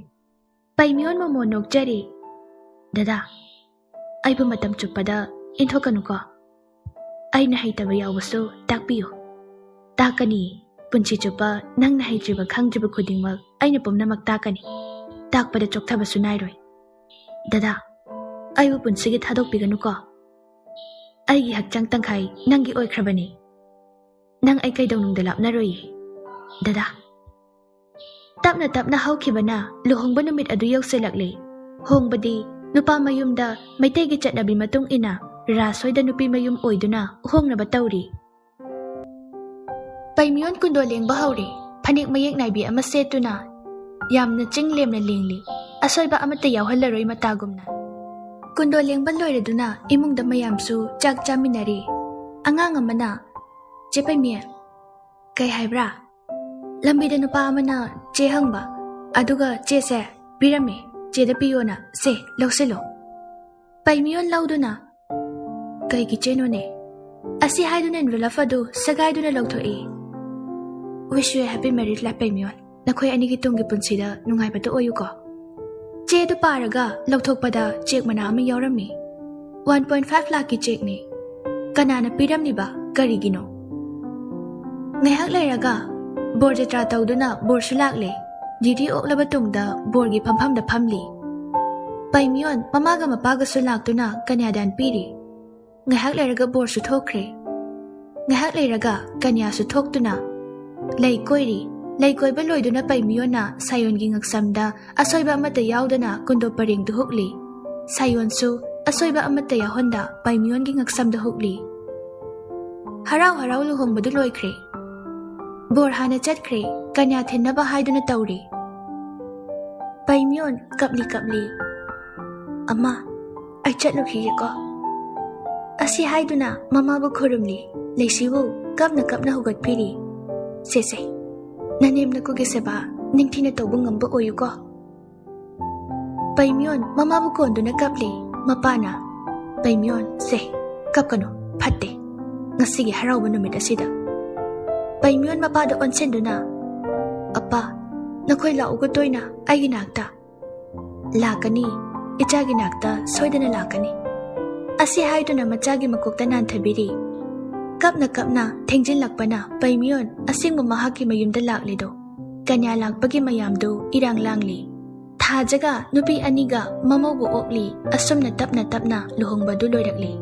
ꯄꯩꯃꯤꯌꯣꯟ ꯃꯃꯣꯟ ꯅꯣꯛꯆꯔꯤ꯫ "ꯗꯗꯥ, ꯑꯩꯕꯨ ꯃꯇꯝ ꯆꯨꯞꯄꯗ ꯏꯟꯊꯣꯛꯀꯅꯨꯀꯣ꯫ ꯑꯩꯅ ꯍꯩꯇꯕ ꯌꯥꯎꯕꯁꯨ ꯇꯥꯛꯄꯤꯌꯨ"꯫ "ꯇꯥꯛꯀꯅꯤ꯫ ꯄꯨꯟꯁꯤ ꯆꯨꯞꯄ ꯅꯪꯅ ꯍꯩꯇ꯭ꯔꯤꯕ ꯈꯪꯗ꯭ꯔꯤꯕ ꯈꯨꯗꯤꯡꯃꯛ ꯑꯩꯅ ꯄꯨꯝꯅꯃꯛ ꯇꯥꯛꯀꯅꯤ꯫ ꯇꯥꯛꯄꯗ ꯆꯣꯛꯊꯕꯁꯨ ꯅꯥꯏꯔꯣꯏ꯫ ꯗꯗꯥ, ꯑꯩꯕꯨ ꯄꯨꯟꯁꯤꯒꯤ ꯊꯥꯗꯣꯛꯄꯤꯒꯅꯨꯀꯣ꯫ ꯑꯩꯒꯤ ꯍꯛꯆꯥꯡ ꯇꯪꯈꯥꯏ ꯅꯪꯒꯤ ꯑꯣꯏꯈ꯭ꯔꯕꯅꯤ꯫ ꯅꯪ ꯑꯩ ꯀꯩꯗꯧꯅꯨꯡꯗ ꯂꯥꯞꯅꯔꯣꯏꯌꯦ꯫ ꯗꯗꯥ"꯫ ꯇꯞꯅ ꯇꯞꯅ ꯍꯧꯈꯤꯕꯅ ꯂꯨꯍꯣꯡꯕ ꯅꯨꯃꯤꯠ ꯑꯗꯨ ꯌꯧꯁꯤꯜꯂꯛꯂꯦ꯫ ꯍꯣꯡꯕꯗꯤ ꯅꯨꯄꯥ ꯃꯌꯨꯝꯗ ꯃꯩꯇꯩꯒꯤ ꯆꯠꯅꯕꯤ ꯃꯇꯨꯡ ꯏꯟꯅ ꯔꯥꯁ ꯍꯣꯏꯗ ꯅꯨꯄꯤ ꯃꯌꯨꯝ ꯑꯣꯏꯗꯨꯅ ꯍꯣꯡꯅꯕ ꯇꯧꯔꯤ꯫ ꯄꯩꯃꯤꯌꯣꯟ ꯀꯨꯟꯗꯣ ꯂꯦꯡꯕ ꯍꯧꯔꯦ꯫ ꯐꯅꯦꯛ ꯃꯌꯦꯛ ꯅꯥꯏꯕꯤ ꯑꯃ ꯁꯦꯠꯇꯨꯅ ꯌꯥꯝꯅ ꯆꯤꯡ ꯂꯦꯝꯅ ꯂꯦꯡꯂꯤ꯫ ꯑꯁꯣꯏꯕ ꯑꯃꯠꯇ ꯌꯥꯎꯍꯜꯂꯔꯣꯏ ꯃꯇꯥꯒꯨꯝꯅ꯫ ꯀꯨꯟꯗꯣ ꯂꯦꯡꯕ ꯂꯣꯏꯔꯗꯨꯅ ꯏꯃꯨꯡꯗ ꯃꯌꯥꯝꯁꯨ ꯆꯥꯛ ꯆꯥꯃꯤꯟꯅꯔꯤ꯫ ꯑꯉꯥꯡ ꯑꯃꯅ, "ꯆꯦ ꯄꯩꯃꯤ, ꯀꯩ ꯍꯥꯏꯕ꯭ꯔꯥ?" ꯂꯝꯕꯤꯗ ꯅꯨꯄꯥ ꯑꯃꯅ ꯆꯦ ꯍꯪꯕ, ꯑꯗꯨꯒ ꯆꯦꯁꯦ ꯄꯤꯔꯝꯃꯦ꯫ "ꯆꯦꯗ ꯄꯤꯌꯣꯅ, ꯁꯦ, ꯂꯧꯁꯤꯜꯂꯣ"꯫ ꯄꯩꯃꯤꯌꯣꯟ ꯂꯧꯗꯨꯅ, "ꯀꯩꯒꯤ ꯆꯦꯅꯣꯅꯦ?" ꯑꯁꯤ ꯍꯥꯏꯗꯨꯅ envelope ꯑꯗꯨ ꯁꯦꯒꯥꯏꯗꯨꯅ ꯂꯧꯊꯣꯛꯏ꯫ "Wish you a happy married life, ꯄꯩꯃꯤꯌꯣꯟ꯫ ꯅꯈꯣꯏ ꯑꯅꯤꯒꯤ ꯇꯨꯡꯒꯤ ꯄꯨꯟꯁꯤꯗ ꯅꯨꯡꯉꯥꯏꯕꯇ ꯑꯣꯏꯌꯨꯀꯣ"꯫ ꯆꯦꯗꯨ ꯄꯥꯔꯒ ꯂꯧꯊꯣꯛꯄꯗ ꯆꯦꯛ ꯃꯅꯥ ꯑꯃ ꯌꯥꯎꯔꯝꯃꯤ꯫ "One point five ꯂꯥꯛꯀꯤ ꯆꯦꯛꯅꯤ꯫ ꯀꯅꯥꯅ ꯄꯤꯔꯝꯂꯤꯕ? ꯀꯔꯤꯒꯤꯅꯣ?" ꯉꯥꯏꯍꯥꯛ ꯂꯩꯔꯒ ꯕꯣꯔ ꯖꯇ꯭ꯔꯥ ꯇꯧꯗꯨꯅ ꯕꯣꯔꯁꯨ ꯂꯥꯛꯂꯦ꯫ ꯗ꯭ꯌꯨꯇꯤ ꯑꯣꯛꯂꯕ ꯇꯨꯡꯗ ꯕꯣꯔꯒꯤ ꯐꯝꯐꯝꯗ ꯐꯝꯂꯤ꯫ ꯄꯩꯃꯤꯌꯣꯟ ꯃꯃꯥꯒ ꯃꯄꯥꯒꯁꯨ ꯂꯥꯛꯇꯨꯅ ꯀꯟꯌꯥꯗꯥꯟ ꯄꯤꯔꯤ꯫ ꯉꯥꯏꯍꯥꯛ ꯂꯩꯔꯒ ꯕꯣꯔꯁꯨ ꯊꯣꯛꯈ꯭ꯔꯦ꯫ ꯉꯥꯏꯍꯥꯛ ꯂꯩꯔꯒ ꯀꯟꯌꯥꯁꯨ ꯊꯣꯛꯇꯨꯅ ꯂꯩ ꯀꯣꯏꯔꯤ꯫ ꯂꯩ ꯀꯣꯏꯕ ꯂꯣꯏꯗꯨꯅ ꯄꯩꯃꯤꯌꯣꯟꯅ ꯁꯥꯌꯣꯟꯒꯤ ꯉꯛꯁꯝꯗ ꯑꯁꯣꯏꯕ ꯑꯃꯠꯇ ꯌꯥꯎꯗꯅ ꯀꯨꯟꯗꯣ ꯄꯔꯦꯡꯗꯨ ꯍꯨꯛꯂꯤ꯫ ꯁꯥꯌꯣꯟꯁꯨ ꯑꯁꯣꯏꯕ ꯑꯃꯠꯇ ꯌꯥꯎꯍꯟꯗ ꯄꯩꯃꯤꯌꯣꯟꯒꯤ ꯉꯛꯁꯝꯗ ꯍꯨꯛꯂꯤ꯫ ꯍꯔꯥꯎ ꯍꯔꯥꯎ ꯂꯨꯍꯣꯡꯕꯗꯨ ꯂꯣꯏꯈ꯭ꯔꯦ꯫ ꯕꯣꯔ ꯍꯥꯟꯅ ꯆꯠꯈ꯭ꯔꯦ꯫ ꯀꯟꯌꯥ ꯊꯤꯟꯅꯕ ꯍꯥꯏꯗꯨꯅ ꯇꯧꯔꯤ꯫ ꯄꯩꯃꯤꯌꯣꯟ ꯀꯞꯂꯤ ꯀꯞꯂꯤ, "ꯑꯃ, ꯑꯩ ꯆꯠꯂꯨꯈꯤꯒꯦꯀꯣ" ꯑꯁꯤ ꯍꯥꯏꯗꯨꯅ ꯃꯃꯥꯕꯨ ꯈꯨꯔꯨꯝꯂꯤ꯫ ꯂꯩꯁꯤꯕꯨ ꯀꯞꯅ ꯀꯞꯅ ꯍꯧꯒꯠꯄꯤꯔꯤ꯫ "ꯁꯦ ꯁꯦ, ꯅꯅꯦꯝ ꯅꯀꯨꯒꯤ ꯁꯦꯕꯥ ꯅꯤꯡꯊꯤꯅ ꯇꯧꯕ ꯉꯝꯕ ꯑꯣꯏꯌꯨꯀꯣ" ꯄꯩꯃꯤꯌꯣꯟ ꯃꯃꯥꯕꯨ ꯀꯣꯟꯗꯨꯅ ꯀꯞꯂꯤ꯫ ꯃꯄꯥꯅ, "ꯄꯩꯃꯤꯌꯣꯟ, ꯁꯦ, ꯀꯞꯀꯅꯨ, ꯐꯠꯇꯦ, ꯉꯁꯤꯒꯤ ꯍꯔꯥꯎꯕ ꯅꯨꯃꯤꯠ ꯑꯁꯤꯗ"꯫ ꯄꯩꯃꯤꯌꯣꯟ ꯃꯄꯥꯗ ꯑꯣꯟꯁꯤꯟꯗꯨꯅ, "ꯑꯄꯥ, ꯅꯈꯣꯏ ꯂꯥꯛꯎꯀꯣ ꯇꯣꯏꯅ ꯑꯩꯒꯤ ꯅꯥꯛꯇ"꯫ "ꯂꯥꯛꯀꯅꯤ, ꯏꯆꯥꯒꯤ ꯅꯥꯛꯇ ꯁꯣꯏꯗꯅ ꯂꯥꯛꯀꯅꯤ" ꯑꯁꯤ ꯍꯥꯏꯗꯨꯅ ꯃꯆꯥꯒꯤ ꯃꯀꯣꯛꯇ ꯅꯥꯟꯊꯕꯤꯔꯤ꯫ ꯀꯞꯅ ꯀꯞꯅ ꯊꯦꯡꯖꯤꯜꯂꯛꯄꯅ ꯄꯩꯃꯤꯌꯣꯟ ꯑꯁꯦꯡꯕ ꯃꯍꯥꯛꯀꯤ ꯃꯌꯨꯝꯗ ꯂꯥꯛꯂꯤꯗꯣ꯫ ꯀꯟꯌꯥ ꯂꯥꯛꯄꯒꯤ ꯃꯌꯥꯝꯗꯨ ꯏꯔꯥꯡ ꯂꯥꯡꯂꯤ꯫ ꯊꯥꯖꯒ ꯅꯨꯄꯤ ꯑꯅꯤꯒ ꯃꯃꯧꯕꯨ ꯑꯣꯛꯂꯤ꯫ ꯑꯁꯨꯝꯅ ꯇꯞꯅ ꯇꯞꯅ ꯂꯨꯍꯣꯡꯕꯗꯨ ꯂꯣꯏꯔꯛꯂꯤ꯫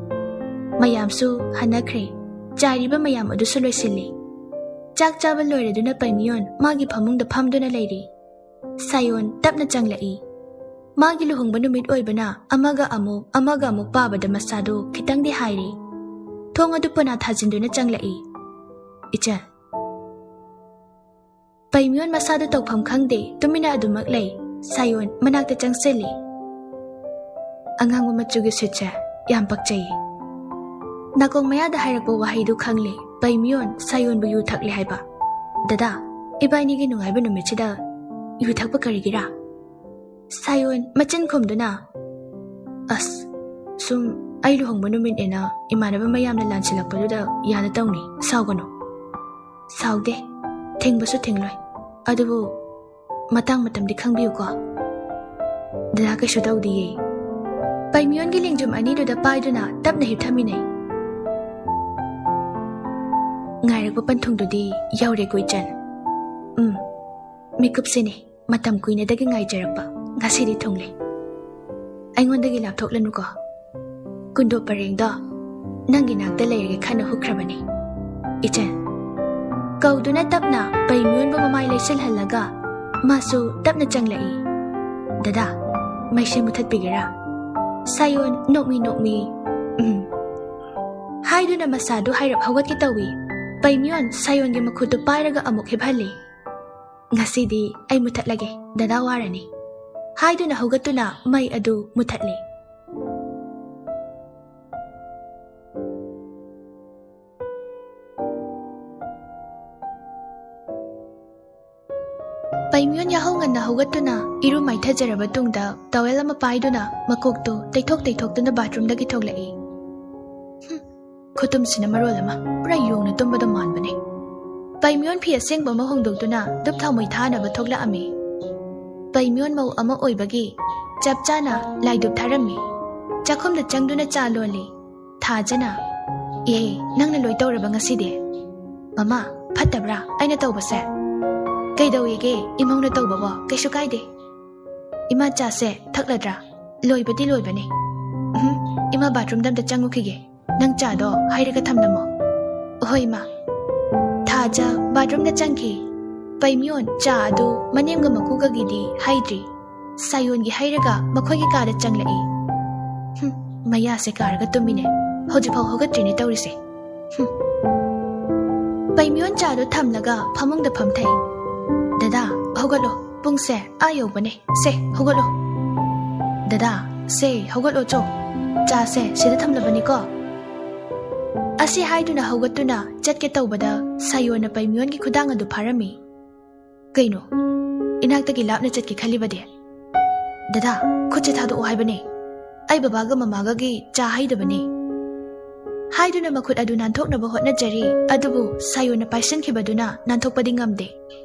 ꯃꯌꯥꯝꯁꯨ ꯍꯟꯅꯈ꯭ꯔꯦ꯫ ꯆꯥꯏꯔꯤꯕ ꯃꯌꯥꯝ ꯑꯗꯨꯁꯨ ꯂꯣꯏꯁꯤꯜꯂꯤ꯫ ꯆꯥꯛ ꯆꯥꯕ ꯂꯣꯏꯔꯗꯨꯅ ꯄꯩꯃꯤꯌꯣꯟ ꯃꯥꯒꯤ ꯐꯃꯨꯡꯗ ꯐꯝꯗꯨꯅ ꯂꯩꯔꯤ꯫ ꯁꯥꯌꯣꯟ ꯇꯞꯅ ꯆꯪꯂꯛꯏ꯫ ꯃꯥꯒꯤ ꯂꯨꯍꯣꯡꯕ ꯅꯨꯃꯤꯠ ꯑꯣꯏꯕꯅ ꯑꯃꯒ ꯑꯃꯨꯛ, ꯑꯃꯒ ꯑꯃꯨꯛ ꯄꯥꯕꯗ ꯃꯁꯥꯗꯨ ꯈꯤꯇꯪꯗꯤ ꯍꯥꯏꯔꯤ꯫ ꯊꯣꯡ ꯑꯗꯨ ꯄꯣꯅꯥ ꯊꯥꯖꯤꯟꯗꯨꯅ ꯆꯪꯂꯛꯏ꯫ "ꯏꯆꯟ"꯫ ꯄꯩꯃꯤꯌꯣꯟ ꯃꯁꯥꯗꯨ ꯇꯧꯐꯝ ꯈꯪꯗꯦ, ꯇꯨꯃꯤꯟꯅ ꯑꯗꯨꯃꯛ ꯂꯩ꯫ ꯁꯥꯌꯣꯟ ꯃꯅꯥꯛꯇ ꯆꯪꯁꯤꯜꯂꯤ꯫ "ꯑꯉꯥꯡꯕ ꯃꯆꯨꯒꯤ ꯁꯨꯠꯁꯦ ꯌꯥꯝ ꯄꯛꯆꯩꯌꯦ"꯫ ꯅꯥꯀꯣꯡ ꯃꯌꯥꯗ ꯍꯥꯏꯔꯛꯄ ꯋꯥꯍꯩꯗꯨ ꯈꯪꯂꯦ꯫ ꯄꯩꯃꯤꯌꯣꯟ ꯁꯥꯌꯣꯟꯕꯨ ꯌꯨ ꯊꯛꯂꯦ ꯍꯥꯏꯕ꯫ "ꯗꯗꯥ, ꯏꯕꯥꯅꯤꯒꯤ ꯅꯨꯡꯉꯥꯏꯕ ꯅꯨꯃꯤꯠꯁꯤꯗ ꯌꯨ ꯊꯛꯄ ꯀꯔꯤꯒꯤꯔꯥ?" ꯁꯥꯌꯣꯟ ꯃꯆꯤꯟ ꯈꯨꯝꯗꯨꯅ, "ꯑꯁ, ꯁꯨꯝ ꯑꯩ ꯂꯨꯍꯣꯡꯕ ꯅꯨꯃꯤꯠꯅꯦꯅ ꯏꯃꯥꯟꯅꯕ ꯃꯌꯥꯝꯅ ꯂꯥꯟꯁꯤꯜꯂꯛꯄꯗꯨꯗ ꯌꯥꯗ ꯇꯧꯅꯤ, ꯁꯥꯎꯒꯅꯨ"꯫ "ꯁꯥꯎꯗꯦ, ꯊꯤꯡꯕꯁꯨ ꯊꯤꯡꯂꯣꯏ꯫ ꯑꯗꯨꯕꯨ ꯃꯇꯥꯡ ꯃꯇꯝꯗꯤ ꯈꯪꯕꯤꯌꯨꯀꯣ꯫ ꯗꯗꯥ ꯀꯩꯁꯨ ꯇꯧꯗꯤꯌꯦ"꯫ ꯄꯩꯃꯤꯌꯣꯟꯒꯤ ꯂꯦꯡꯖꯨꯝ ꯑꯅꯤꯗꯨꯗ ꯄꯥꯏꯗꯨꯅ ꯇꯞꯅ ꯍꯤꯞꯊꯃꯤꯟꯅꯩ꯫ ꯉꯥꯏꯔꯛꯄ ꯄꯟꯊꯨꯡꯗꯨꯗꯤ ꯌꯧꯔꯦꯀꯣ, ꯏꯆꯟ꯫ ꯎꯝ, ꯃꯤꯀꯨꯞꯁꯤꯅꯤ ꯃꯇꯝ ꯀꯨꯏꯅꯗꯒꯤ ꯉꯥꯏꯖꯔꯛꯄ, ꯉꯁꯤꯗꯤ ꯊꯨꯡꯂꯦ꯫ ꯑꯩꯉꯣꯟꯗꯒꯤ ꯂꯥꯞꯊꯣꯛꯂꯅꯨꯀꯣ꯫ ꯀꯨꯟꯗꯣ ꯄꯔꯦꯡꯗꯣ ꯅꯪꯒꯤ ꯅꯥꯛꯇ ꯂꯩꯔꯒꯦ ꯈꯟꯅ ꯍꯨꯛꯈ꯭ꯔꯕꯅꯤ, ꯏꯆꯟ꯫ ꯀꯧꯗꯨꯅ ꯇꯞꯅ ꯄꯩꯃꯤꯌꯣꯟꯕꯨ ꯃꯃꯥꯏ ꯂꯩꯁꯤꯜꯍꯜꯂꯒ ꯃꯥꯁꯨ ꯇꯞꯅ ꯆꯪꯂꯛꯏ꯫ "ꯗꯗꯥ, ꯃꯩꯁꯦ ꯃꯨꯊꯠꯄꯤꯒꯦꯔꯥ?" ꯁꯥꯌꯣꯟ ꯅꯣꯛꯃꯤ ꯅꯣꯛꯃꯤ, "ꯎꯝ," ꯍꯥꯏꯗꯨꯅ ꯃꯁꯥꯗꯨ ꯍꯥꯏꯔꯞ ꯍꯧꯒꯠꯀꯦ ꯇꯧꯏ꯫ ꯄꯩꯃꯤꯌꯣꯟ ꯁꯥꯌꯣꯟꯒꯤ ꯃꯈꯨꯠꯇꯨ ꯄꯥꯏꯔꯒ ꯑꯃꯨꯛ ꯍꯤꯞꯍꯜꯂꯤ꯫ "ꯉꯁꯤꯗꯤ ꯑꯩ ꯃꯨꯊꯠꯂꯒꯦ, ꯗꯗꯥ ꯋꯥꯔꯅꯤ," ꯍꯥꯏꯗꯨꯅ ꯍꯧꯒꯠꯇꯨꯅ ꯃꯩ ꯑꯗꯨ ꯃꯨꯊꯠꯂꯤ꯫ ꯄꯩꯃꯤꯌꯣꯟ ꯌꯥꯍꯧ ꯉꯟꯅ ꯍꯧꯒꯠꯇꯨꯅ ꯏꯔꯨ ꯃꯥꯏꯊꯖꯔꯕ ꯇꯨꯡꯗ ꯇꯋꯦꯜ ꯑꯃ ꯄꯥꯏꯗꯨꯅ ꯃꯀꯣꯛꯇꯨ ꯇꯩꯊꯣꯛ ꯇꯩꯊꯣꯛꯇꯨꯅ ꯕꯥꯊꯔꯨꯝꯗꯒꯤ ꯊꯣꯛꯂꯛꯏ꯫ ꯍꯨꯝ, ꯈꯨꯇꯨꯝꯁꯤꯅ ꯃꯔꯣꯜ ꯑꯃ ꯄꯨꯔꯥ ꯌꯣꯡꯅ ꯇꯨꯝꯕꯗ ꯃꯥꯟꯕꯅꯦ꯫ ꯄꯩꯃꯤꯌꯣꯟ ꯐꯤ ꯑꯁꯦꯡꯕ ꯑꯃ ꯍꯣꯡꯗꯣꯛꯇꯨꯅ ꯙꯨꯞ ꯊꯥꯎꯃꯩ ꯊꯥꯅꯕ ꯊꯣꯛꯂꯛꯑꯝꯃꯤ꯫ ꯄꯩꯃꯤꯌꯣꯟ ꯃꯧ ꯑꯃ ꯑꯣꯏꯕꯒꯤ ꯆꯞ ꯆꯥꯅ ꯂꯥꯏꯙꯨꯞ ꯊꯥꯔꯝꯃꯤ꯫ ꯆꯥꯛꯈꯨꯝꯗ ꯆꯪꯗꯨꯅ ꯆꯥ ꯂꯣꯜꯂꯤ꯫ ꯊꯥꯖꯅ, "ꯏꯍꯦ, ꯅꯪꯅ ꯂꯣꯏ ꯇꯧꯔꯕ ꯉꯁꯤꯗꯤ?" "ꯃꯃꯥ, ꯐꯠꯇꯕ꯭ꯔꯥ ꯑꯩꯅ ꯇꯧꯕꯁꯦ?" "ꯀꯩꯗꯧꯋꯦꯒꯦ ꯏꯃꯧꯅ ꯇꯧꯕꯕꯣ? ꯀꯩꯁꯨ ꯀꯥꯏꯗꯦ꯫ ꯏꯃꯥ, ꯆꯥꯁꯦ ꯊꯛꯂꯗ꯭ꯔꯥ?" "ꯂꯣꯏꯕꯗꯤ ꯂꯣꯏꯕꯅꯤ꯫ ꯎꯝ, ꯏꯃꯥ, ꯕꯥꯊꯔꯨꯝꯗ ꯑꯝꯇ ꯆꯪꯉꯨꯈꯤꯒꯦ꯫ ꯅꯪ ꯆꯥꯗꯣ ꯍꯩꯔꯒ ꯊꯝꯂꯝꯃꯣ꯫" "ꯍꯣꯏ, ꯏꯃꯥ꯫" ꯊꯥꯖ ꯕꯥꯊꯔꯨꯝꯗ ꯆꯪꯈꯤ꯫ ꯄꯩꯃꯤꯌꯣꯟ ꯆꯥ ꯑꯗꯨ ꯃꯅꯦꯝꯒ ꯃꯀꯨꯒꯒꯤꯗꯤ ꯍꯩꯗ꯭ꯔꯤ꯫ ꯁꯥꯌꯣꯟꯒꯤ ꯍꯩꯔꯒ ꯃꯈꯣꯏꯒꯤ ꯀꯥꯗ ꯆꯪꯂꯛꯏ꯫ "ꯍꯨꯝ, ꯃꯌꯥꯁꯦ ꯀꯥꯔꯒ ꯇꯨꯝꯃꯤꯅꯦ꯫ ꯍꯧꯖꯤꯛꯐꯥꯎ ꯍꯧꯒꯠꯇ꯭ꯔꯤꯅꯦ ꯇꯧꯔꯤꯁꯦ꯫ ꯍꯨꯝ꯫" ꯄꯩꯃꯤꯌꯣꯟ ꯆꯥꯗꯣ ꯊꯝꯂꯒ ꯐꯃꯨꯡꯗ ꯐꯝꯊꯩ꯫ "ꯗꯗꯥ, ꯍꯧꯒꯠꯂꯣ꯫ ꯄꯨꯡꯁꯦ ꯑꯥ ꯌꯧꯕꯅꯦ꯫ ꯁꯦ, ꯍꯧꯒꯠꯂꯣ꯫ ꯗꯗꯥ, ꯁꯦ, ꯍꯧꯒꯠꯂꯣ ꯆꯣ꯫ ꯆꯥꯁꯦ ꯁꯤꯗ ꯊꯝꯂꯕꯅꯤꯀꯣ꯫" ꯑꯁꯤ ꯍꯥꯏꯗꯨꯅ ꯍꯧꯒꯠꯇꯨꯅ ꯆꯠꯀꯦ ꯇꯧꯕꯗ ꯁꯥꯌꯣꯟꯅ ꯄꯩꯃꯤꯌꯣꯟꯒꯤ ꯈꯨꯗꯥꯡ ꯑꯗꯨ ꯐꯥꯔꯝꯃꯤ꯫ "ꯀꯩꯅꯣ? ꯏꯅꯥꯛꯇꯒꯤ ꯂꯥꯞꯅ ꯆꯠꯀꯦ ꯈꯜꯂꯤꯕꯗꯤ? ꯗꯗꯥ, ꯈꯨꯠꯁꯦ ꯊꯥꯗꯣꯛꯑꯣ ꯍꯥꯏꯕꯅꯦ꯫ ꯑꯩ ꯕꯕꯥꯒ ꯃꯃꯥꯒꯒꯤ ꯆꯥ ꯍꯩꯗꯕꯅꯦ꯫" ꯍꯥꯏꯗꯨꯅ ꯃꯈꯨꯠ ꯑꯗꯨ ꯅꯥꯟꯊꯣꯛꯅꯕ ꯍꯣꯠꯅꯖꯔꯤ, ꯑꯗꯨꯕꯨ ꯁꯥꯌꯣꯟꯅ ꯄꯥꯏꯁꯤꯟꯈꯤꯕꯗꯨꯅ ꯅꯥꯟꯊꯣꯛꯄꯗꯤ ꯉꯝꯗꯦ꯫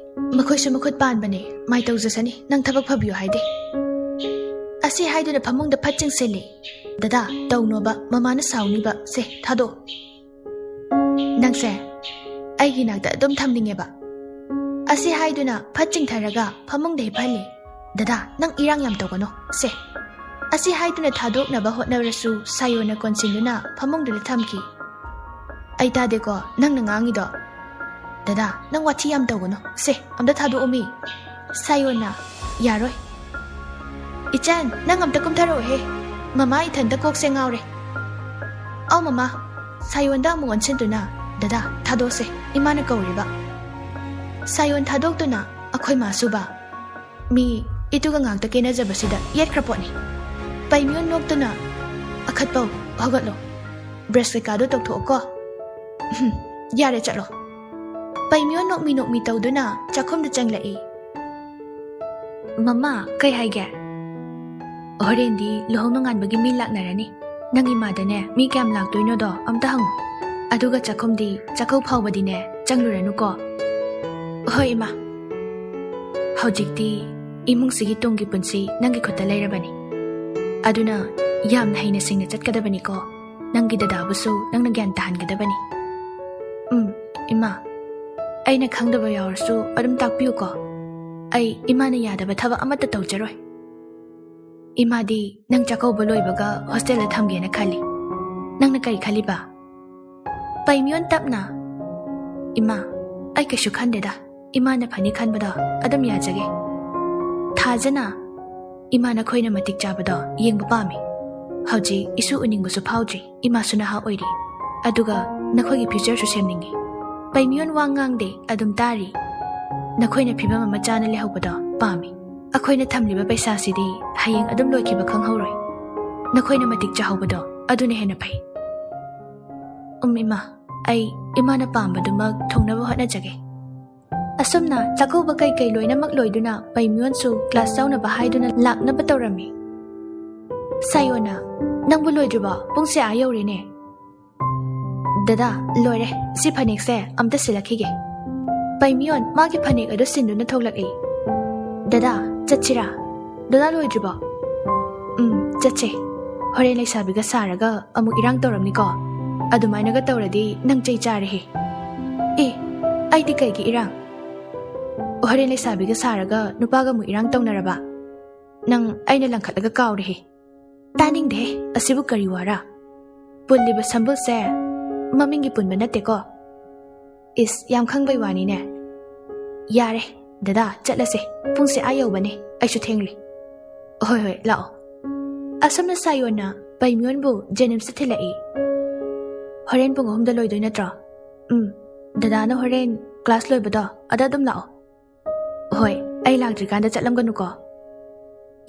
"ꯃꯈꯣꯏꯁꯨ ꯃꯈꯨꯠ ꯄꯥꯟꯕꯅꯦ, ꯃꯥꯏ ꯇꯧꯖꯁꯅꯤ, ꯅꯪ ꯊꯕꯛ ꯐꯕꯤꯌꯨ ꯍꯥꯏꯗꯦ꯫" ꯑꯁꯤ ꯍꯥꯏꯗꯨꯅ ꯐꯃꯨꯡꯗ ꯐꯠ ꯆꯤꯡꯁꯤꯜꯂꯤ꯫ "ꯗꯗꯥ, ꯇꯧꯅꯣꯕ, ꯃꯃꯥꯅ ꯁꯥꯎꯅꯤꯕ꯫ ꯁꯦ, ꯊꯥꯗꯣꯛꯑꯣ꯫ ꯅꯪꯁꯦ ꯑꯩꯒꯤ ꯅꯥꯛꯇ ꯑꯗꯨꯝ ꯊꯝꯅꯤꯡꯉꯦꯕ꯫ ꯑꯁꯤ ꯍꯥꯏꯗꯨꯅ ꯐꯠ ꯆꯤꯡꯊꯔꯒ ꯐꯃꯨꯡꯗ ꯍꯤꯞꯍꯜꯂꯦ꯫ "ꯗꯗꯥ, ꯅꯪ ꯏꯔꯥꯡ ꯌꯥꯝ ꯇꯧꯒꯅꯨ꯫ ꯁꯦ, ꯑꯁꯤ ꯍꯥꯏꯗꯨꯅ ꯊꯥꯗꯣꯛꯅꯕ ꯍꯣꯠꯅꯔꯁꯨ ꯁꯥꯌꯣꯟꯅ ꯀꯣꯟꯁꯤꯟꯗꯨꯅ ꯐꯃꯨꯡꯗꯨꯗ ꯊꯝꯈꯤ꯫ "ꯑꯩ ꯇꯥꯗꯦꯀꯣ ꯅꯪꯅ ꯉꯥꯡꯉꯤꯗꯣ꯫ ꯗꯗꯥ, ꯅꯪ ꯋꯥꯊꯤ ꯌꯥꯝ ꯇꯧꯒꯅꯨ꯫ ꯁꯦ, ꯑꯝꯇ ꯊꯥꯗꯣꯛꯑꯣꯃꯤ꯫" ꯁꯥꯌꯣꯟꯅ, "ꯌꯥꯔꯣꯏ꯫ ꯏꯆꯟ, ꯅꯪ ꯑꯝꯇ ꯀꯨꯝꯊꯔꯛꯑꯣꯍꯦ꯫ ꯃꯃꯥ ꯏꯊꯟꯇ ꯀꯣꯛꯁꯦ ꯉꯥꯎꯔꯦ꯫" "ꯑꯧ ꯃꯃꯥ꯫" ꯁꯥꯌꯣꯟꯗ ꯑꯃꯨꯛ ꯑꯣꯟꯁꯤꯟꯗꯨꯅ, "ꯗꯗꯥ, ꯊꯥꯗꯣꯛꯁꯦ, ꯏꯃꯥꯅ ꯀꯧꯔꯤꯕ꯫" ꯁꯥꯌꯣꯟ ꯊꯥꯗꯣꯛꯇꯨꯅ ꯑꯩꯈꯣꯏ ꯃꯥꯁꯨꯕ꯫ ꯃꯤ ꯏꯇꯨꯒ ꯉꯥꯛꯇ ꯀꯦꯅꯖꯕꯁꯤꯗ ꯌꯦꯠꯈ꯭ꯔ ꯄꯣꯠꯅꯤ꯫ ꯄꯩꯃꯤꯌꯣꯟ ꯅꯣꯛꯇꯨꯅ, "ꯑꯈꯠꯄꯧ, ꯍꯧꯒꯠꯂꯣ꯫ ꯕ꯭ꯔꯁ ꯀꯩꯀꯥꯗꯣ ꯇꯧꯊꯣꯛꯑꯣꯀꯣ꯫" "ꯎꯝ, ꯌꯥꯔꯦ, ꯆꯠꯂꯣ꯫" ꯄꯩꯃꯤꯌꯣꯟ ꯅꯣꯛꯃꯤ ꯅꯣꯛꯃꯤ ꯇꯧꯗꯨꯅ ꯆꯥꯛꯈꯨꯝꯗ ꯆꯪꯂꯛꯏ꯫ "ꯃꯃꯥ, ꯀꯩ ꯍꯥꯏꯒꯦ?" "ꯍꯣꯔꯦꯟꯗꯤ ꯂꯨꯍꯣꯡ ꯅꯣꯡꯉꯥꯟꯕꯒꯤ ꯃꯤ ꯂꯥꯛꯅꯔꯅꯤ꯫ ꯅꯪ ꯏꯃꯥꯗꯅꯦ ꯃꯤ ꯀꯌꯥꯝ ꯂꯥꯛꯇꯣꯏꯅꯣꯗꯣ ꯑꯝꯇ ꯍꯪꯉꯨ꯫ ꯑꯗꯨꯒ ꯆꯥꯛꯈꯨꯝꯗꯤ ꯆꯥꯛꯀꯧ ꯐꯥꯎꯕꯗꯤꯅꯦ ꯆꯪꯂꯨꯔꯅꯨꯀꯣ꯫" "ꯍꯣꯏ ꯏꯃꯥ꯫ ꯍꯧꯖꯤꯛꯇꯤ ꯏꯃꯨꯡꯁꯤꯒꯤ ꯇꯨꯡꯒꯤ ꯄꯨꯟꯁꯤ ꯅꯪꯒꯤ ꯈꯨꯠꯇ ꯂꯩꯔꯕꯅꯤ꯫ ꯑꯗꯨꯅ ꯌꯥꯝꯅ ꯍꯩꯅ ꯁꯤꯡꯅ ꯆꯠꯀꯗꯕꯅꯤꯀꯣ꯫ ꯅꯪꯒꯤ ꯗꯗꯥꯕꯨꯁꯨ ꯅꯪꯅ ꯒ꯭ꯌꯥꯟ ꯇꯥꯍꯟꯒꯗꯕꯅꯤ꯫" "ꯎꯝ, ꯏꯃꯥ꯫ ꯑꯩꯅ ꯈꯪꯗꯕ ꯌꯥꯎꯔꯁꯨ ꯑꯗꯨꯝ ꯇꯥꯛꯄꯤꯌꯨꯀꯣ꯫ ꯑꯩ ꯏꯃꯥꯅ ꯌꯥꯗꯕ ꯊꯕꯛ ꯑꯃꯠꯇ ꯇꯧꯖꯔꯣꯏ꯫" "ꯏꯃꯥꯗꯤ ꯅꯪ ꯆꯥꯛꯀꯧꯕ ꯂꯣꯏꯕꯒ ꯍꯣꯁꯇꯦꯜꯗ ꯊꯝꯒꯦꯅ ꯈꯜꯂꯤ꯫ ꯅꯪꯅ ꯀꯔꯤ ꯈꯜꯂꯤꯕ?" ꯄꯩꯃꯤꯌꯣꯟ ꯇꯞꯅ, "ꯏꯃꯥ, ꯑꯩ ꯀꯩꯁꯨ ꯈꯟꯗꯦꯗ꯫ ꯏꯃꯥꯅ ꯐꯅꯤ ꯈꯟꯕꯗꯣ ꯑꯗꯨꯝ ꯌꯥꯖꯒꯦ꯫" ꯊꯥꯖꯅ, "ꯏꯃꯥ, ꯅꯈꯣꯏꯅ ꯃꯇꯤꯛ ꯆꯥꯕꯗꯣ ꯌꯦꯡꯕ ꯄꯥꯝꯃꯤ꯫ ꯍꯧꯖꯤꯛ ꯏꯁꯨ ꯎꯅꯤꯡꯕꯁꯨ ꯐꯥꯎꯗ꯭ꯔꯤ꯫ ꯏꯃꯥꯁꯨ ꯅꯍꯥ ꯑꯣꯏꯔꯤ꯫ ꯑꯗꯨꯒ ꯅꯈꯣꯏꯒꯤ ꯐ꯭ꯌꯨꯆꯔꯁꯨ ꯁꯦꯝꯅꯤꯡꯉꯤ꯫" ꯄꯩꯃꯤꯌꯣꯟ ꯋꯥ ꯉꯥꯡꯗꯦ, ꯑꯗꯨꯝ ꯇꯥꯔꯤ꯫ "ꯅꯈꯣꯏꯅ ꯐꯤꯕꯝ ꯑꯃ ꯆꯥꯅ ꯂꯩꯍꯧꯕꯗꯣ ꯄꯥꯝꯃꯤ꯫ ꯑꯩꯈꯣꯏꯅ ꯊꯝꯂꯤꯕ ꯄꯩꯁꯥꯁꯤꯗꯤ ꯍꯌꯦꯡ ꯑꯗꯨꯝ ꯂꯣꯏꯈꯤꯕ ꯈꯪꯍꯧꯔꯣꯏ꯫ ꯅꯈꯣꯏꯅ ꯃꯇꯤꯛ ꯆꯥꯍꯧꯕꯗꯣ ꯑꯗꯨꯅ ꯍꯦꯟꯅ ꯐꯩ꯫" "ꯎꯝ, ꯏꯃꯥ, ꯑꯩ ꯏꯃꯥꯅ ꯄꯥꯝꯕꯗꯨꯃꯛ ꯊꯨꯡꯅꯕ ꯍꯣꯠꯅꯖꯒꯦ꯫" ꯑꯁꯨꯝꯅ ꯆꯥꯛꯀꯧꯕ ꯀꯩꯀꯩ ꯂꯣꯏꯅꯃꯛ ꯂꯣꯏꯗꯨꯅ ꯄꯩꯃꯤꯌꯣꯟꯁꯨ ꯀ꯭ꯂꯥꯁ ꯌꯥꯎꯅꯕ ꯍꯥꯏꯗꯨꯅ ꯂꯥꯛꯅꯕ ꯇꯧꯔꯝꯃꯤ꯫ ꯁꯥꯌꯣꯅ, "ꯅꯪꯕꯨ ꯂꯣꯏꯗ꯭ꯔꯤꯕꯣ? ꯄꯨꯡꯁꯦ ꯑꯥ ꯌꯧꯔꯦꯅꯦ꯫" "ꯗꯗꯥ, ꯂꯣꯏꯔꯦ꯫ ꯁꯤ ꯐꯅꯦꯛꯁꯦ ꯑꯝꯇ ꯁꯤꯜꯂꯛꯈꯤꯒꯦ꯫" ꯄꯩꯃꯤꯌꯣꯟ ꯃꯥꯒꯤ ꯐꯅꯦꯛ ꯑꯗꯨ ꯁꯤꯟꯗꯨꯅ ꯊꯣꯛꯂꯛꯏ꯫ "ꯗꯗꯥ, ꯆꯠꯁꯤꯔꯥ?" "ꯗꯗꯥ, ꯂꯣꯏꯗ꯭ꯔꯤꯕꯣ?" "ꯎꯝ, ꯆꯠꯁꯦ꯫ ꯍꯣꯔꯦꯟ ꯂꯩꯁꯥꯕꯤꯒ ꯁꯥꯔꯒ ꯑꯃꯨꯛ ꯏꯔꯥꯡ ꯇꯧꯔꯝꯅꯤꯀꯣ꯫ ꯑꯗꯨꯃꯥꯏꯅꯒ ꯇꯧꯔꯗꯤ ꯅꯪ ꯆꯩ ꯆꯥꯔꯦꯍꯦ꯫" ꯑꯦ, ꯑꯩꯗꯤ ꯀꯩꯒꯤ ꯏꯔꯥꯡ? ꯍꯣꯔꯦꯟ ꯂꯩꯁꯥꯕꯤꯒ ꯁꯥꯔꯒ ꯅꯨꯄꯥꯒ ꯑꯃꯨꯛ ꯏꯔꯥꯡ ꯇꯧꯅꯔꯕ? ꯅꯪ ꯑꯩꯅ ꯂꯪꯈꯠꯂꯒ ꯀꯥꯎꯔꯦꯍꯦ꯫ ꯇꯥꯅꯤꯡꯗꯦꯍꯦ, ꯑꯁꯤꯕꯨ ꯀꯔꯤ ꯋꯥꯔꯥ? ꯄꯨꯜꯂꯤꯕ ꯁꯝꯕꯜꯁꯦ ꯃꯃꯤꯡꯒꯤ ꯄꯨꯟꯕ ꯅꯠꯇꯦꯀꯣ꯫ ꯏꯁ, ꯌꯥꯝ ꯈꯪꯕꯩ ꯋꯥꯅꯤꯅꯦ꯫ ꯌꯥꯔꯦ, ꯗꯗꯥ, ꯆꯠꯂꯁꯦ꯫ ꯄꯨꯡꯁꯦ ꯑꯥ ꯌꯧꯕꯅꯦ, ꯑꯩꯁꯨ ꯊꯦꯡꯂꯦ꯫ ꯍꯣꯏ, ꯍꯣꯏ, ꯂꯥꯛꯑꯣ꯫ ꯑꯁꯨꯝꯅ ꯁꯥꯌꯣꯟꯅ ꯄꯩꯃꯤꯌꯣꯟꯕꯨ ꯖꯦꯅꯤꯝꯁꯇ ꯊꯤꯜꯂꯛꯏ꯫ ꯍꯣꯔꯦꯟ ꯄꯨꯡ ꯑꯍꯨꯝꯗ ꯂꯣꯏꯗꯣꯏ ꯅꯠꯇ꯭ꯔꯣ? ꯎꯝ, ꯗꯗꯥꯅ ꯍꯣꯔꯦꯟ ꯀ꯭ꯂꯥꯁ ꯂꯣꯏꯕꯗꯣ ꯑꯗ ꯑꯗꯨꯝ ꯂꯥꯛꯑꯣ꯫ ꯍꯣꯏ, ꯑꯩ ꯂꯥꯛꯇ꯭ꯔꯤꯀꯥꯟꯗ ꯆꯠꯂꯝꯒꯅꯨꯀꯣ꯫